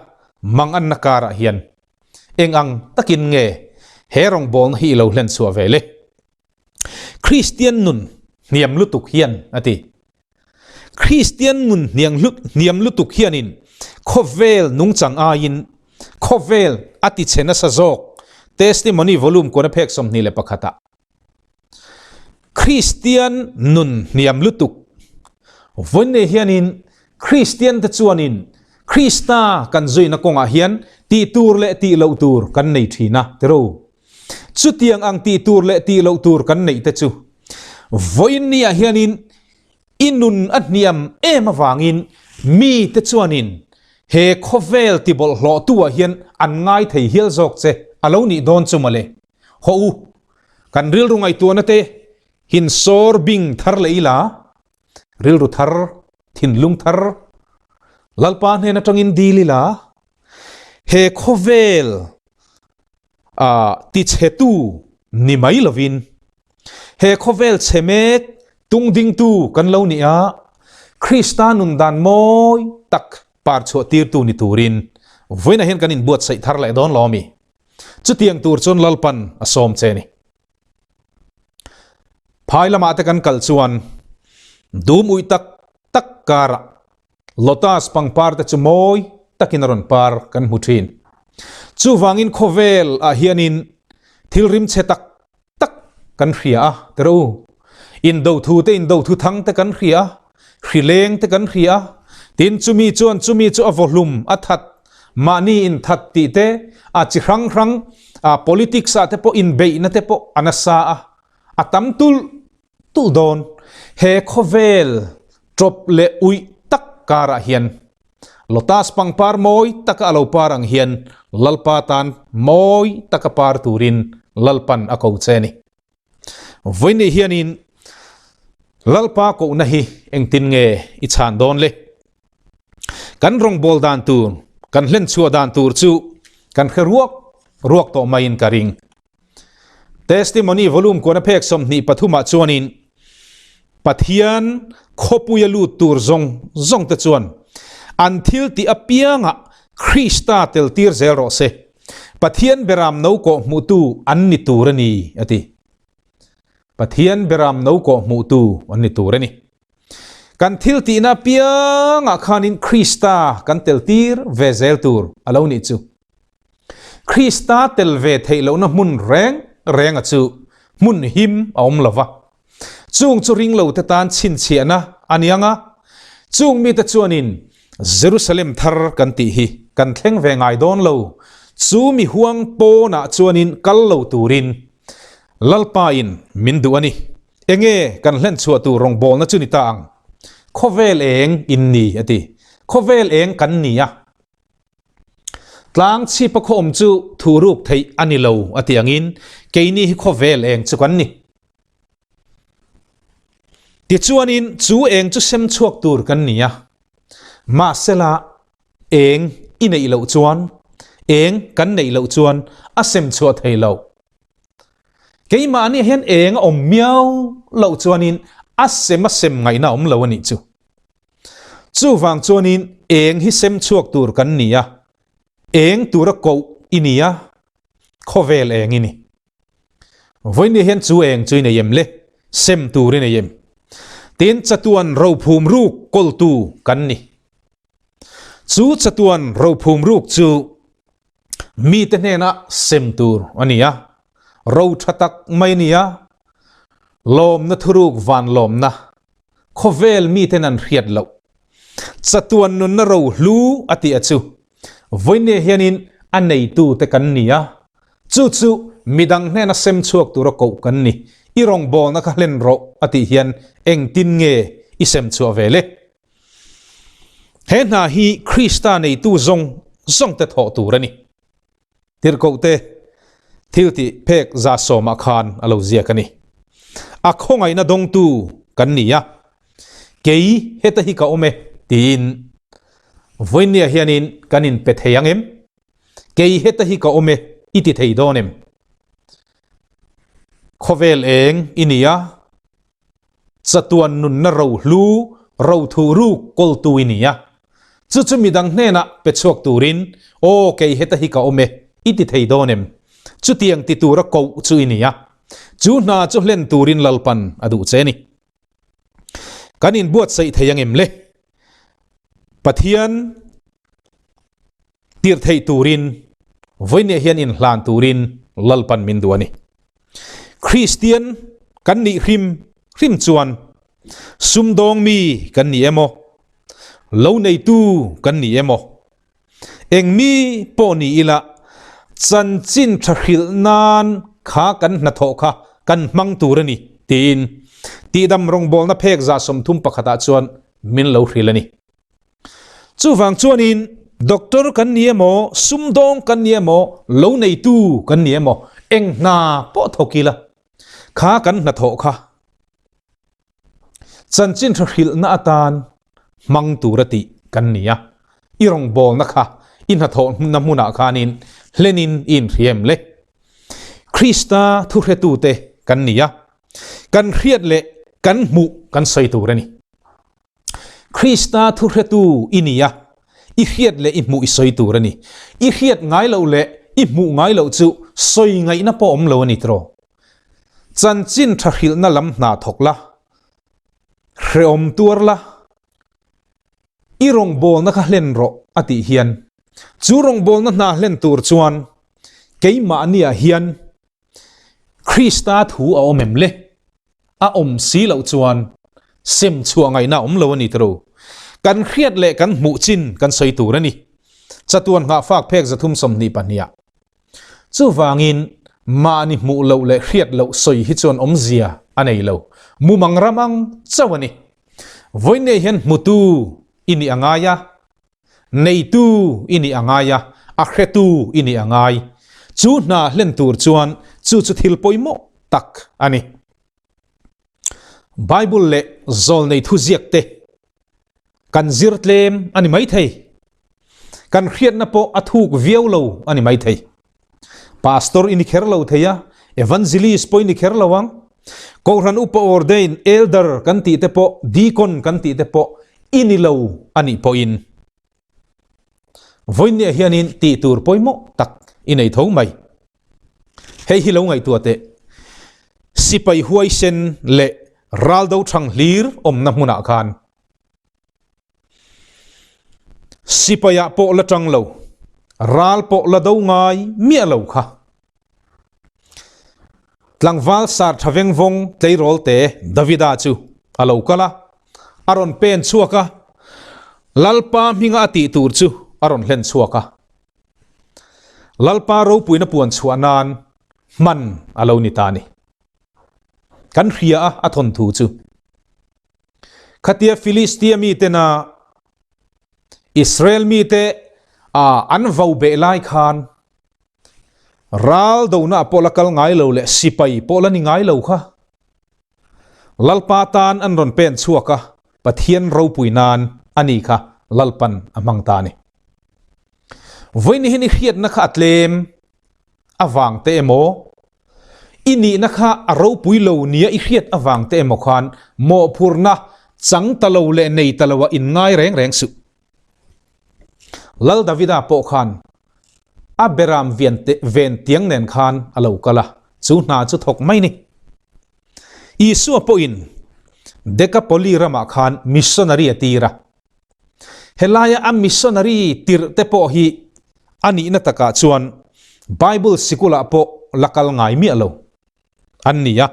manganna karah hian eng ang takin nge he rawngbawlna hi i lo hlen chhuah ve le? Kristian nun hniam lutuk hian a ti. Kristian nun hniam lutuk hianin khawvel nungchang aiin khawvel a ti chhe nasa zawk, Testimony Volume kuana phek 21 ah. Kristian nun hniam lutuk vawiin hianin Kristian te chuanin Krista kan zuina kawngah hian tih tur leh tih loh tur kan nei thin a, ti ro. Chutiang ang tih tur leh tih loh tur kan neih te chu vawiin niah hianin i nun a hniam em avangin mite chuanin he khawvel tibawlhhlawhtu-ah hian an ngai thei hial zawk che a lo nih dawn chu mawle. Hawh u, kan rilru ngaihtuahna te hin sawr bing thar leh ila, rilru thar, thinlung thar Lalpa hnen atangin dil ila, he khawvel a tichhetu ni mai lovin he khawvel chhe mek tungdingtu kan lo ni a, Krista nun dan mawi tak. Par chhuah tirtu ni turin vawiinah hian kan inbuatsaih thar leh dawn lo a mi? Chutiang tur chuan Lalpan a sawm che ni. Phai lamah te kan kal chuan dum uih tak tak karah lotus pangpar te chu mawi takin a rawn par kan hmu thin. Chuvangin khawvel ah hianin thil rimchhe tak tak kan hria a, tiro u. Indo thu te indo thu thang te kan hria a, hri leng te kan hria a, tin chumi chuan chumi chu a vawhlum a that, mahni in that tih te, a chi hrang hrang a politics ah te pawh inbeihna te pawh a nasa a, a tam tulh tulh dawn. He khawvel tawp leh uih tak karah hian Lotus pangpar mawi taka a lo par ang hian Lalpa tan mawi taka par turin Lalpan a ko che a ni. Vawiin hianin Lalpa kohna hi engtin nge i chhan dawn le? Kan rawngbâwl dan tur, kan hlenchhuah dan tur chu kan hre ruak ruak tawh maiin ka ring. Testimony volume kuana phek 23 ah chuanin Pathian khawpuia lut tur zawng zawng te chuan an thil tih apiangah Krista tel tir zel rawh se. Pathian beram no kawh hmuhtu an ni tur a ni, a ti. Pathian beram no kawh hmuhtu an ni tur a ni. Kan thil tihna apiangah khanin Krista kan tel tir ve zel tur a lo nih chu. Krista tel ve theih lohna hmun reng renga chu hmun him a awm lo va. Chung chu ring lote tan chhinchhiahna a ni ang a, chung mite chuanin Jerusalem thar kan tih hi kan thleng ve ngai dawn lo, chu mi huang pawnah chuanin kal lo turin Lalpain min duh a ni. Enge kan hlen chhuah tur rawngbawlna chu ni ta ang? Khawvel eng in ni a ti. Khawvel eng kan ni a. Tlang chhipa khaw awm chu thu ruk theih a ni lo a ti angin keini hi khawvel eng chu kan ni. Tichuanin chu eng chu sem chhuak tur kan ni a. Mahsela eng i neih loh chuan, eng kan neih loh chuan a sem chhuah thei lo. Keimahni hian eng a awm miau loh chuanin a sem a sem ngaihna a awm lo a nih chu. Chuvang chuanin eng hi sem chhuak tur kan ni a, eng tura koh i ni a, khawvel eng i ni. Vawiin hian chu eng chu i nei em le? Sem tur i nei em? Tin, chatuan rophum ruk kawltu kan ni. Chu chatuan rophum ruk chu mite hnena sem tur a ni a, ro tha tak mai a ni a, lawmna thuruk van lawmna khawvel miten an hriat loh chatuan nunna ro hlu a tih a chu vawiin hianin a neitu te kan ni a, chu chu midang hnena sem chhuak tura koh kan ni, i rawngbawlna kha hlen rawh a tih hian engtin nge i sem chhuah ve le? He hna hi Krista neitu zawng zawng te thawh tur a ni. Tirhkohte thil tih phek 100% khan a lo ziak a ni. A khawngaihna dawngtu kan ni a, kei heta hi ka awm e tiin vawinia hianin kan inpe thei ang em? Kei heta hi ka awm e i ti thei dawn em? Khawvel eng i ni a, Chatuan nunna rohlu, rothu ruk kawltu i ni a. Chu chu midang hnenah pe chhuak turin, Aw, kei heta hi ka awm e, i ti thei dawn em? Chutiang ti tura koh chu i ni a. Chu hna chu hlen turin Lalpan a duh che ni. Kan inbuatsaih thei ang em le? Pathian tirh theih turin vawinia hian inhlan turin Lalpan min duh a ni. Kristian kan nih hrim hrim chuan sumdawng mi kan ni emaw, lo neitu kan ni emaw, eng mi pawh ni ila chanchin tha hrilh nan kha kan hnathawh kha kan hmang tur a ni tiin tihdam rawngbawlna phek 31 ah chuan min lo hrilh a ni. Chuvang chuanin doctor kan ni emaw, sumdawng kan ni emaw, lo neitu kan ni emaw, eng hna pawh thawk ila, kha kan hnathawh kha chanchin tha hrilhna atan hmang tura tih kan ni a. I rawngbawlna kha i hnathawhna hmunah khanin hlenin i inhriam le. Krista thuhretute kan ni a, kan hriat leh kan hmuh kan sawi tur a ni. Krista thuhretu i ni a, I hriat leh i hmuh i sawi tur a ni. I hriat ngai loh leh i hmuh ngai loh chu sawi ngaihna pawh awm lo a ni tiraw? Chanchin tha hrilhna lam hna thawk la, hrehawm tuar la, i rawngbawlna kha hlen rawh a tih hian chu rawngbawlna hna hlen tur chuan keimahniah hian Krista thu a awm em le? A awm si loh chuan sem chhuah ngaihna a awm lo a ni tiro. Kan hriat leh kan hmuh chin kan sawi tur a ni. Chatuan nghahfak phek 322 ah. Chuvangin mahni hmuh loh leh hriat loh sawi hi chuan awmzia a nei lo. Mumang ram ang chauh a ni. Vawiinei hian hmutu i nih a ngai a, Neitu i nih a ngai a, a hretu i nih a ngai. Chu hna hlen tur chuan chu chu thil pawimawh tak a ni. Bible leh zawlnei thuziak te kan zir tlem a ni maithei. Kan hriatna pawh a thuk viau lo a ni maithei. Pastor i ni kher lo thei a, Evangelist pawh i ni kher lo ang. Kohhran upa ordain, elder kan tih te pawh, deacon kan tih te pawh i ni lo a nih pawhin vawiinniah hianin tih tur pawimawh tak i nei tho mai. Hei hi lo ngaihtuah teh. Sipai huaisen leh raldo thang hlir awmna hmunah khan Sipaiah pawh la tang lo, ral pawh la do ngai miah lo kha. Tlangval sar tha veng vawng tleirawl te Davida chu a lo kal a, a rawn pen chhuak a, Lalpa hminga a tih tur chu a rawn hlen chhuak a. Lalpa ropuina puan chhuah nan hman a lo ni ta a ni. Kan hria a, a thawnthu chu. Khatia Filistia mitena Israel mite an vo beh lai khan ral dona pawh la kal ngai lo leh sipai pawh la ni ngai lo kha. Lalpa tan an rawn pen chhuak a, Pathian ropui nan a ni kha Lalpan a hmang ta a ni. Vawiin hi ni hriatna kha a tlem avang te emaw, I nihna kha a ropui lo nia i hriat avang te emaw khan mawhphurhna chang ta lo leh nei ta loah inngai reng reng suh. Lal Davida pawh khan a beram vian te ven tiang nen khan a lo kal a, chu hna chu thawk mai ni. Isua pawhin Dekapoli ramah khan missionary a tir a. Helaia a missionary tirh te pawh hi a nihna takah chuan Bible sikulah pawh la kal ngai miah lo an ni a,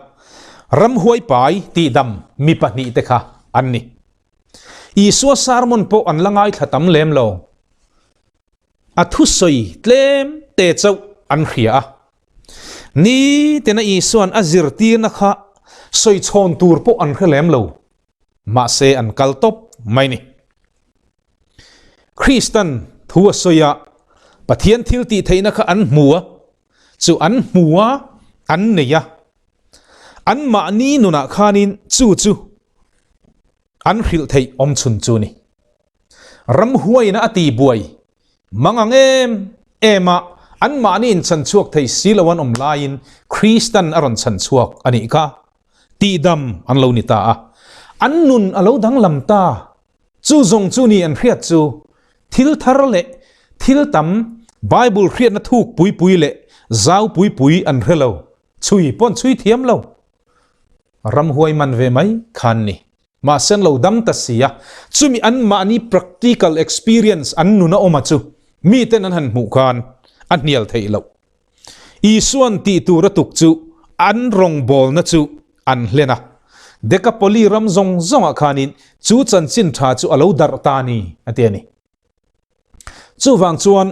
ramhuai pai tihdam mi pahnihte kha an ni. Isua sermon pawh an la ngaithla tam lem lo. A thusawi tlem te chauh an hria a. Nitina Isua'n a zirtirna kha sawi chhawn tur pawh an hre lem lo. Mahse an kal tawp mai ni. Kristan thu a sawi a, Pathian thil tih theihna kha an hmu a, chu an hmu a, an nei a. Anmahni nunah khanin chu chu an hrilh theih awm chhun chu ni. Ramhuaina a ti buai mang ang em em a, anmahni inchan chhuak thei si lo an awm laiin Kristan a rawn chhan chhuak a nih kha. Tihdam an lo ni ta a, an nun a lo danglam ta. Chu zawng chu ni an hriat chu thil thar leh thil tam Bible hriatna thuk pui pui leh zau pui pui an hre lo, chhui pawn chhui thiam lo. Ramhuai man ve mai khan ni. Mahse an lo dam ta si a, chumi anmahni practical experience an nun a awm a chu miten an han hmuh khan a hnial theih loh. Isua'n tih tur a tuk chu an rawngbawlna chu an hlen a. Dekapoli ram zawng zawngah khanin chu chanchin tha chu a lo darh ta a ni, a ti a ni. Chuvang chuan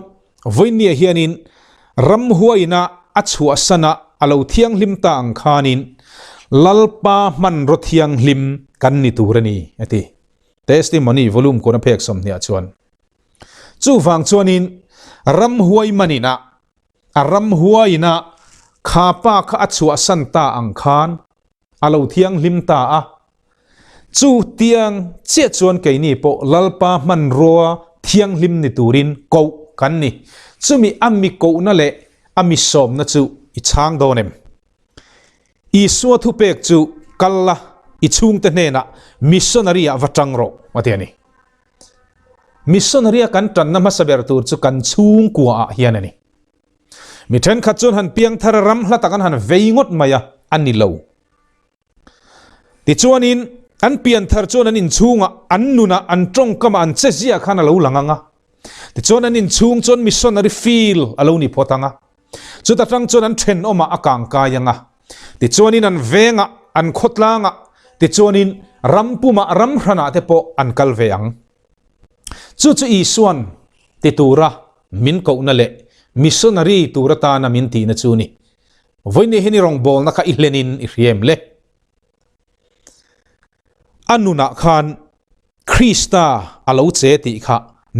vawinia hianin ramhuaina a chhuahsana a lo thianghlim ta ang khanin Lalpa hmanraw thianghlim kan ni tur a ni, a ti. Testimony Volume kawna phek 20 ah chuan. Chuvang chuanin ramhuai manin a a ramhuaiin a kha pa kha a chhuahsan ta ang khan a lo thianghlim ta a. Chu tiang chiah chuan keini pawh Lalpa hmanrua thianghlim ni turin koh kan ni. Chumi a mi kohna leh a mi sawmna chu i chhang dawn em? Isua thupek chu kal la, i chhungte hnenah missionary ah va tang rawh, a ti a ni. Missionary a kan tanna hmasa ber tur chu kan chhungkua ah hian a ni. Mi thenkhat chuan han piangthar a ram hla tak an han vei ngawt mai a, a ni lo. Tichuanin an pianthar chuan an inchhungah, an nunah, an tawngkamah, an chezia khan a lo lang ang a. Tichuan an inchhung chuan missionary field a lo ni phawt ang a. Chuta tang chuan an thenawmah a kangkai ang a. Tichuanin an vengah, an khawtlangah, tichuanin ram pumah, ram hranah te pawh an kal ve ang. Chu chu Isuan ti tura min kohna leh missionary tur atana min tihna chu ni. Vawiin hian i rawngbawlna kha i hlenin i hria em le? A nunah khan Krista a lo che tih kha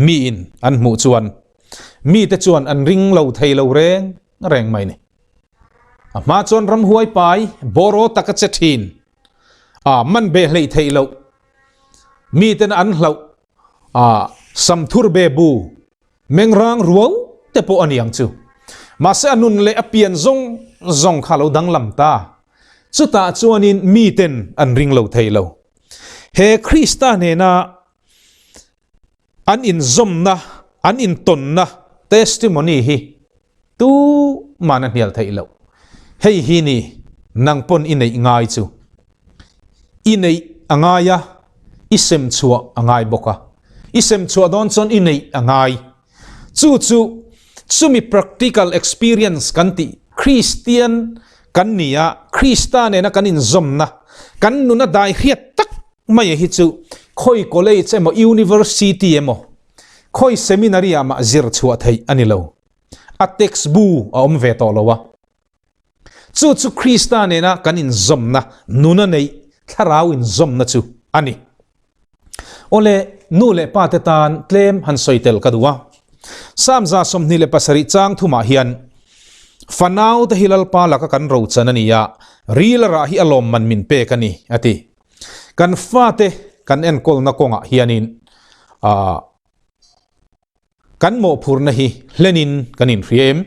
miin an hmuh chuan mite chuan an ring lo thei lo reng reng mai ni. A hma chuan ramhuai pai bawraw taka che thin a man be hleih theih loh miten an hlauh a samthur be bu Mengrang ruau te pawh a ni ang chu. Mahse a nun leh a pian zawng zawng kha lo danglam ta. Chutah chuanin miten an ring lo thei lo. He Krista hnena an inzawmna, an intawnna testimony hi tuman a hnial theih loh. Hei hi ni nang pawn i neih ngai chu. I neih a ngai a, i sem chhuah a ngai bawk a. I sem chhuah dawn chuan i neih a ngai. Chu chu chumi practical experience kan tih Kristian kan ni a, Krista nena kan inzawmna, kan nuna dai hriat tak mai hi chu khawi college emaw university emaw khawi seminary ah mah zir chhuah theih a ni lo. A text bu a awm ve tawh lo a. Chu chu Krista nena kan inzawmna, nuna neih thlarau inzawmna chu a ni. Awle, nu leh pa te tan tlem han sawi tel ka duh a. Psalm 27 chang thumah hian, Fanau te hi Lalpa laka kan rochan a ni a, ril a rah hi a lawmman min pek a ni, a ti. Kan fate kan enkawlna kawngah hianin ah kan mawhphurna hi hlenin kan inhria em?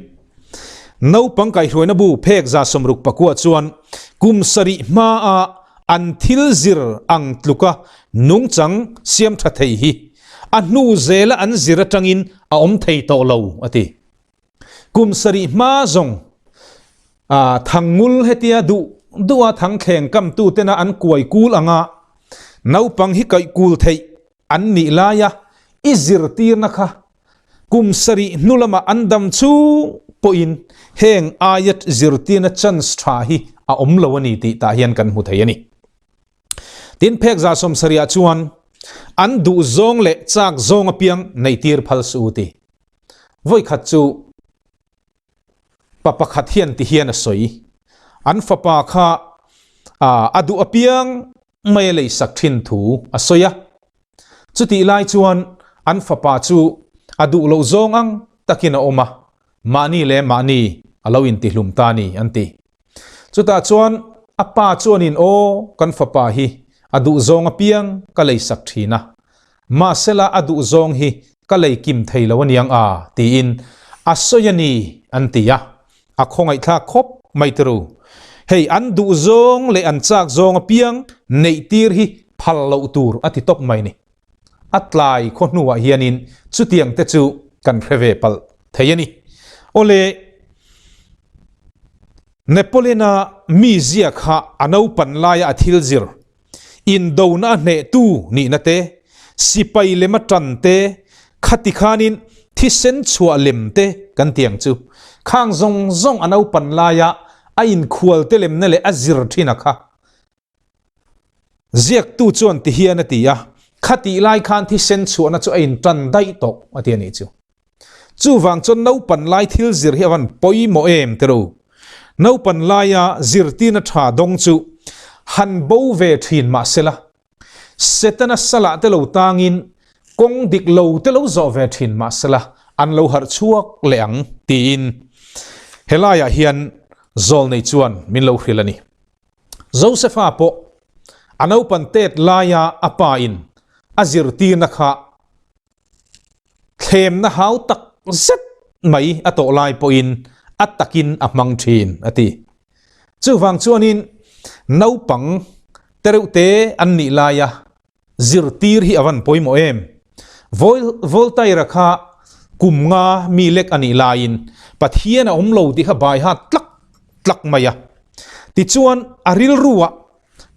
Naupang kaihhruaina bu phek 60 pakua chuan kum sarih hmaa an thil zir ang tluka nungchang siam tha thei hi a hnu zela an zir atangin a awm thei tawh lo a ti. Kum sarih hma zawng ah thangngul hetia duh duha thangthleng kamtu tena an kuai kul anga naupang hi kaih kul theih an nih laia i zirtirna kha kum sarih hnu lamah an dam chung pawhin heng aia zirtirna chance tha hi a awm lo a ni tih tah hian kan hmu thei a ni. Tin phek 70 ah chuan an duh zawng leh chak zawng apiang neihtir phal suh u ti. Vawi khat chu pa pakhat hian ti hian a sawi. An fapa kha a duh apiang mai a leisak thin thu a sawi a. Chutih lai chuan an fapa chu a duh loh zawng ang takin a awm a, mahni leh mahni a lo intihlum ta a ni an ti. Chutah chuan a pa chuanin aw kan fapa hi a duh zawng apiang ka leisak thin a, mahsela a duh zawng hi ka lei kim thei lo aniang a tiin a sawi a ni an ti a, a khawngaihthlak khawp mai turu. Hei an duh zawng leh an chak zawng apiang neih tir hi phal loh tur a ti tawp mai ni. A tlai khaw hnuah hianin chutiang te chu kan hre ve palh thei a ni. Awle, Napoleon-a mi zia kha a naupan laia a thil zir, indona a hnehtu nihna te, sipai lem a tan te, khati khanin thisen chhuah lem te kan ti ang chu. Khang zawng zawng a naupan laia a inkhual te lemna leh a zir thin a kha. Ziaktu chuan ti hian a ti a, Khatih lai khan thisen chhuahna chu a intan daih tawh, a ti a nih chu. Chuvang chuan naupan lai thil zir hi a van pawimawh em tiro. Naupan laia zirtirna tha dawng chu han bo ve thin mahsela, Setana salah te lo tangin kawng dik lo te lo zawh ve thin mahsela an lo harh chhuak leh ang tiin helaiah hian Zawlnei chuan min lo hrilh a ni. Josefa pawh a naupan tet laia a pa in a zirtirna kha thlemna hau tak zet mai a tawh lai pawhin a takin a hmang thin a ti. Chuvang chuanin naupang tereuhte an nih laia zirtir hi a van pawimawh em? Voltaire-a kha kum nga mi lek a nih laiin Pathian a awm lo tih kha bai hat tlak tlak mai a. Tichuan, a rilruah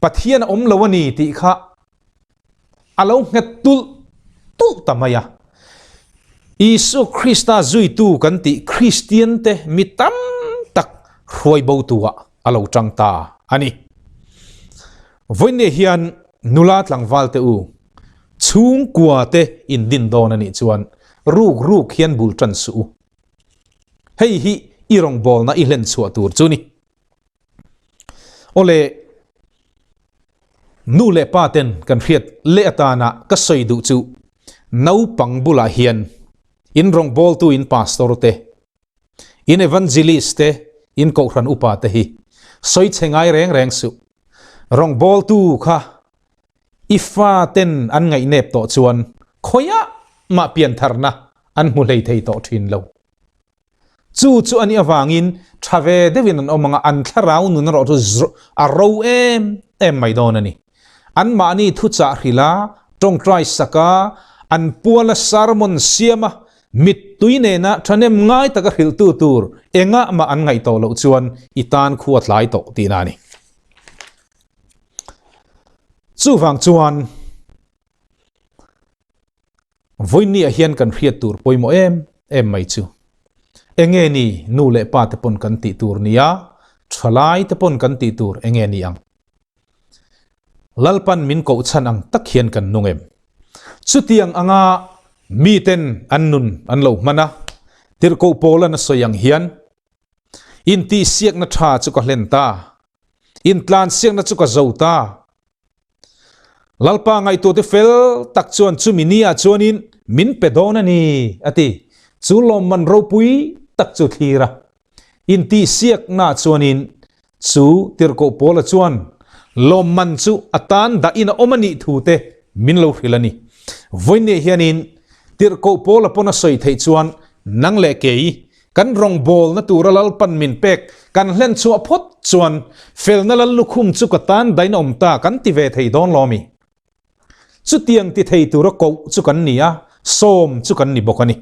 Pathian a awm lo a ni tih kha a lo nghet tulh tulh ta mai a. Isua Krista zuitu kan tih Kristiante mi tam tak hruai botuah a lo tang ta a ni. Vawiinne hian nula tlangval te u, chhungkua te in din dawn a nih chuan ruk ruk hian bul tan suh u. Hei hi i rawngbawlna i hlen chhuah tur chu ni. Awle, nu leh pa ten kan hriat leh atana ka sawi duh chu naupang bulah hian in rawngbawltu in pastor te, In evangelist te, in kohhran upa te hi sawi chhe ngai reng reng suh. Rawngbawltu kha i fa ten an ngaihnep tawh chuan khawiah mah piantharna an hmu hlei thei tawh thin lo. Chu chu a nih avangin tha ve deuhin an awm ang a, an thlarau nun erawh chu a ro em em mai dawn a ni. Anmahni thuchah hrilha, tawngtai saka, an puala sermon siama Mittui nena thahnem ngai taka hrilhtu tur engah mah an ngaih tawh loh chuan i tan khu a tlai tawh tihna a ni. Chuvang chuan vawinia hian kan hriat tur pawimawh em em mai chu enge ni nu leh pa te pawn kan tih tur nia, thalai te pawn kan tih tur enge ni ang? Lalpan min koh chhan ang tak hian kan nung em? Chutiang anga miten an nun an lo hman a, Tirhkoh Paula'n a sawi ang hian, Intihsiakna tha chu ka hlen ta, intlansiakna chu ka zo ta. Lalpa ngaihtuahte fel tak chuan chumi niah chuanin min pe dawn a ni, a ti. Chu lawmman ropui tak chu thlir a. Intihsiakna chuanin chu Tirhkoh Paula chuan lawmman chu a tan dahin a awm a nih thu te min lo hrilh a ni. Vawiinniah hianin Tirhkoh Paula pawn a sawi theih chuan nang leh kei kan rawngbawlna tura Lalpan min pek kan hlen chhuah phawt chuan felna lal lukhum chu ka tan dahin a awm ta kan ti ve thei dawn lo a mi? Chutiang ti thei tura koh chu kan ni a, sawm chu kan ni bawk a ni.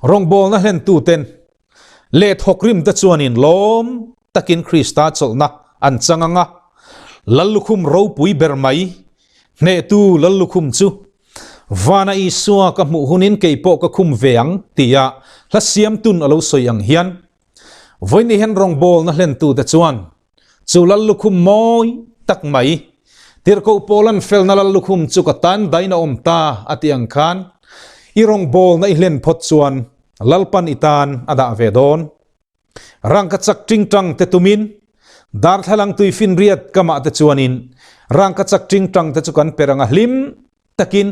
Rawngbawlna hlentuten leh thawkrimte chuanin lawm takin Krista chawlhna an chang ang a, Lallukhum ropui ber mai, hnehtu Lallukhum chu Vana Isua ka hmuh hunin kei pawh ka khum ve ang tia hla siamtun a lo sawi ang hian vawiin hian rawngbawlna hlentute chuan Chu lal lukhum mawi tak mai, Tirhkoh Paula'n felna lal lukhum chu ka tan dain a awm ta a tih ang khan, i rawngbawlna i hlen phawt chuan Lalpan i tan a dah ve dawn. Rangkachak tingtang te tumin, darthlalang tuifinriat kamah te chuanin rangkachak tingtang te chu kan per anga hlim takin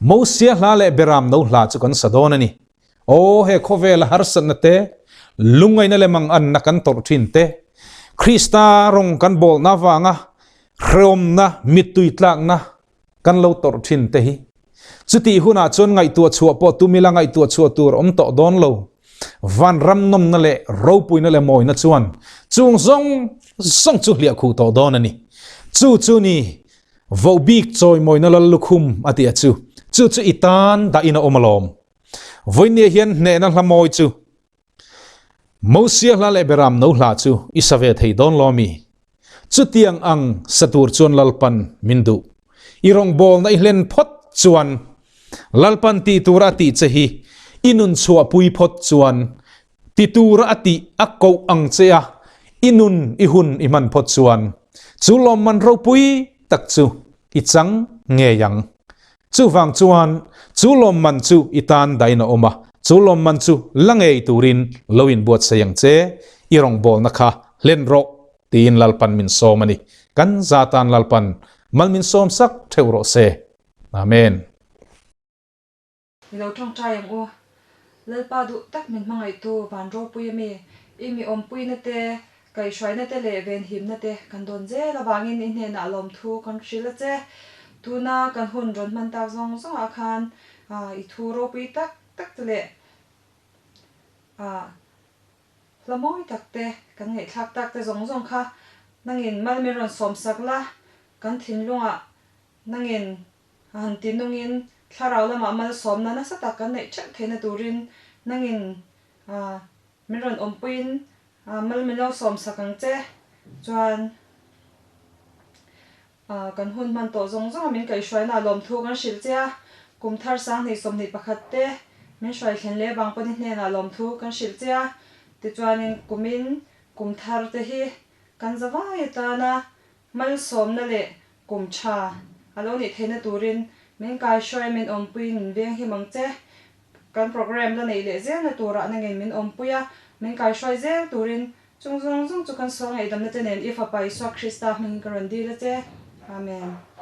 Mosia hla leh Beram no hla chu kan sa dawn a ni. Aw, he khawvela harsatna te, lungaina leh manganna kan tawrh thin te, Krista rawng kan bawlna avanga hreawmna, mittui tlakna kan lo tawrh thin te hi. Chutih hunah chuan ngaihtuah chhuah pawh tum ila ngaihtuah chhuah tur awm tawh dawn lo. Vanram nawmna leh ropuina leh mawina chuan chung zawng zawng chu hliah khuh tawh dawn a ni. Chu chu ni Vohbik chawimawina lal lukhum a ti a chu, chu chu i tan dahin a awm alawm. Vawinia hian hnehna hla mawi chu Mosia hla leh Beram no hla chu i sa ve thei dawn lo ami? Chutiang ang sa tur chuan Lalpan min duh. I rawngbawlna i hlen phawt chuan Lalpan tih tura a tih che hi i nun chhuahpui phawt chuan Ti tura a tih a koh ang che a, i nun i hun i hman phawt chuan chu lawmman ropui tak chu i chang ngei ang. Chuvang chuan chu lawmman chu i tan dain a awm a, chu lawmman chu la ngei turin lo inbuatsaih ang che, i rawngbawlna kha hlen rawh tiin Lalpan min sawm a ni. Kan za tan Lalpan mal min sawm sak theuh rawh se. Amen. I lo tawngtai ang u. Lalpa duh tak min hmangaihtu van ropui a mi, i mi awmpuina te, kaihhruaina te leh venhimna te kan dawn zel avangin i hnenah lawmthu kan hrilh a che. Tuna kan hun rawn hman tak zawng zawngah khan i thu ropui tak tak te leh hla mawi tak te kan ngaihthlak tak te zawng zawng kha nangin mal min rawn sawmsak la, kan thinlungah nangin A han ti nungin Thlarau lamah malsawmna nasa tak kan neih theuh theihna turin nangin min rawn awmpuiin mal min lo sawmsak ang che. Chuan kan hun hman tawh zawng zawnga min kaihhruaina lawmthu kan hrilh che a, kum thar 2021 te min hruai thlen leh vang pawhin hnenah lawmthu kan hrilh che a. Tichuanin kumin kum thar te hi kan zavai atana Malsawmna leh kum tha a lo nih theihna turin min kaihruai min awmpuiin min veng him ang che. Kan programme la neih leh zelna turah nangin min awmpui a, min kaihruai zel turin chung zawng zawng chu kan sual ngaihdamna te nen i Fapa Isua Krista hmingin ka rawn dil a che. Amen.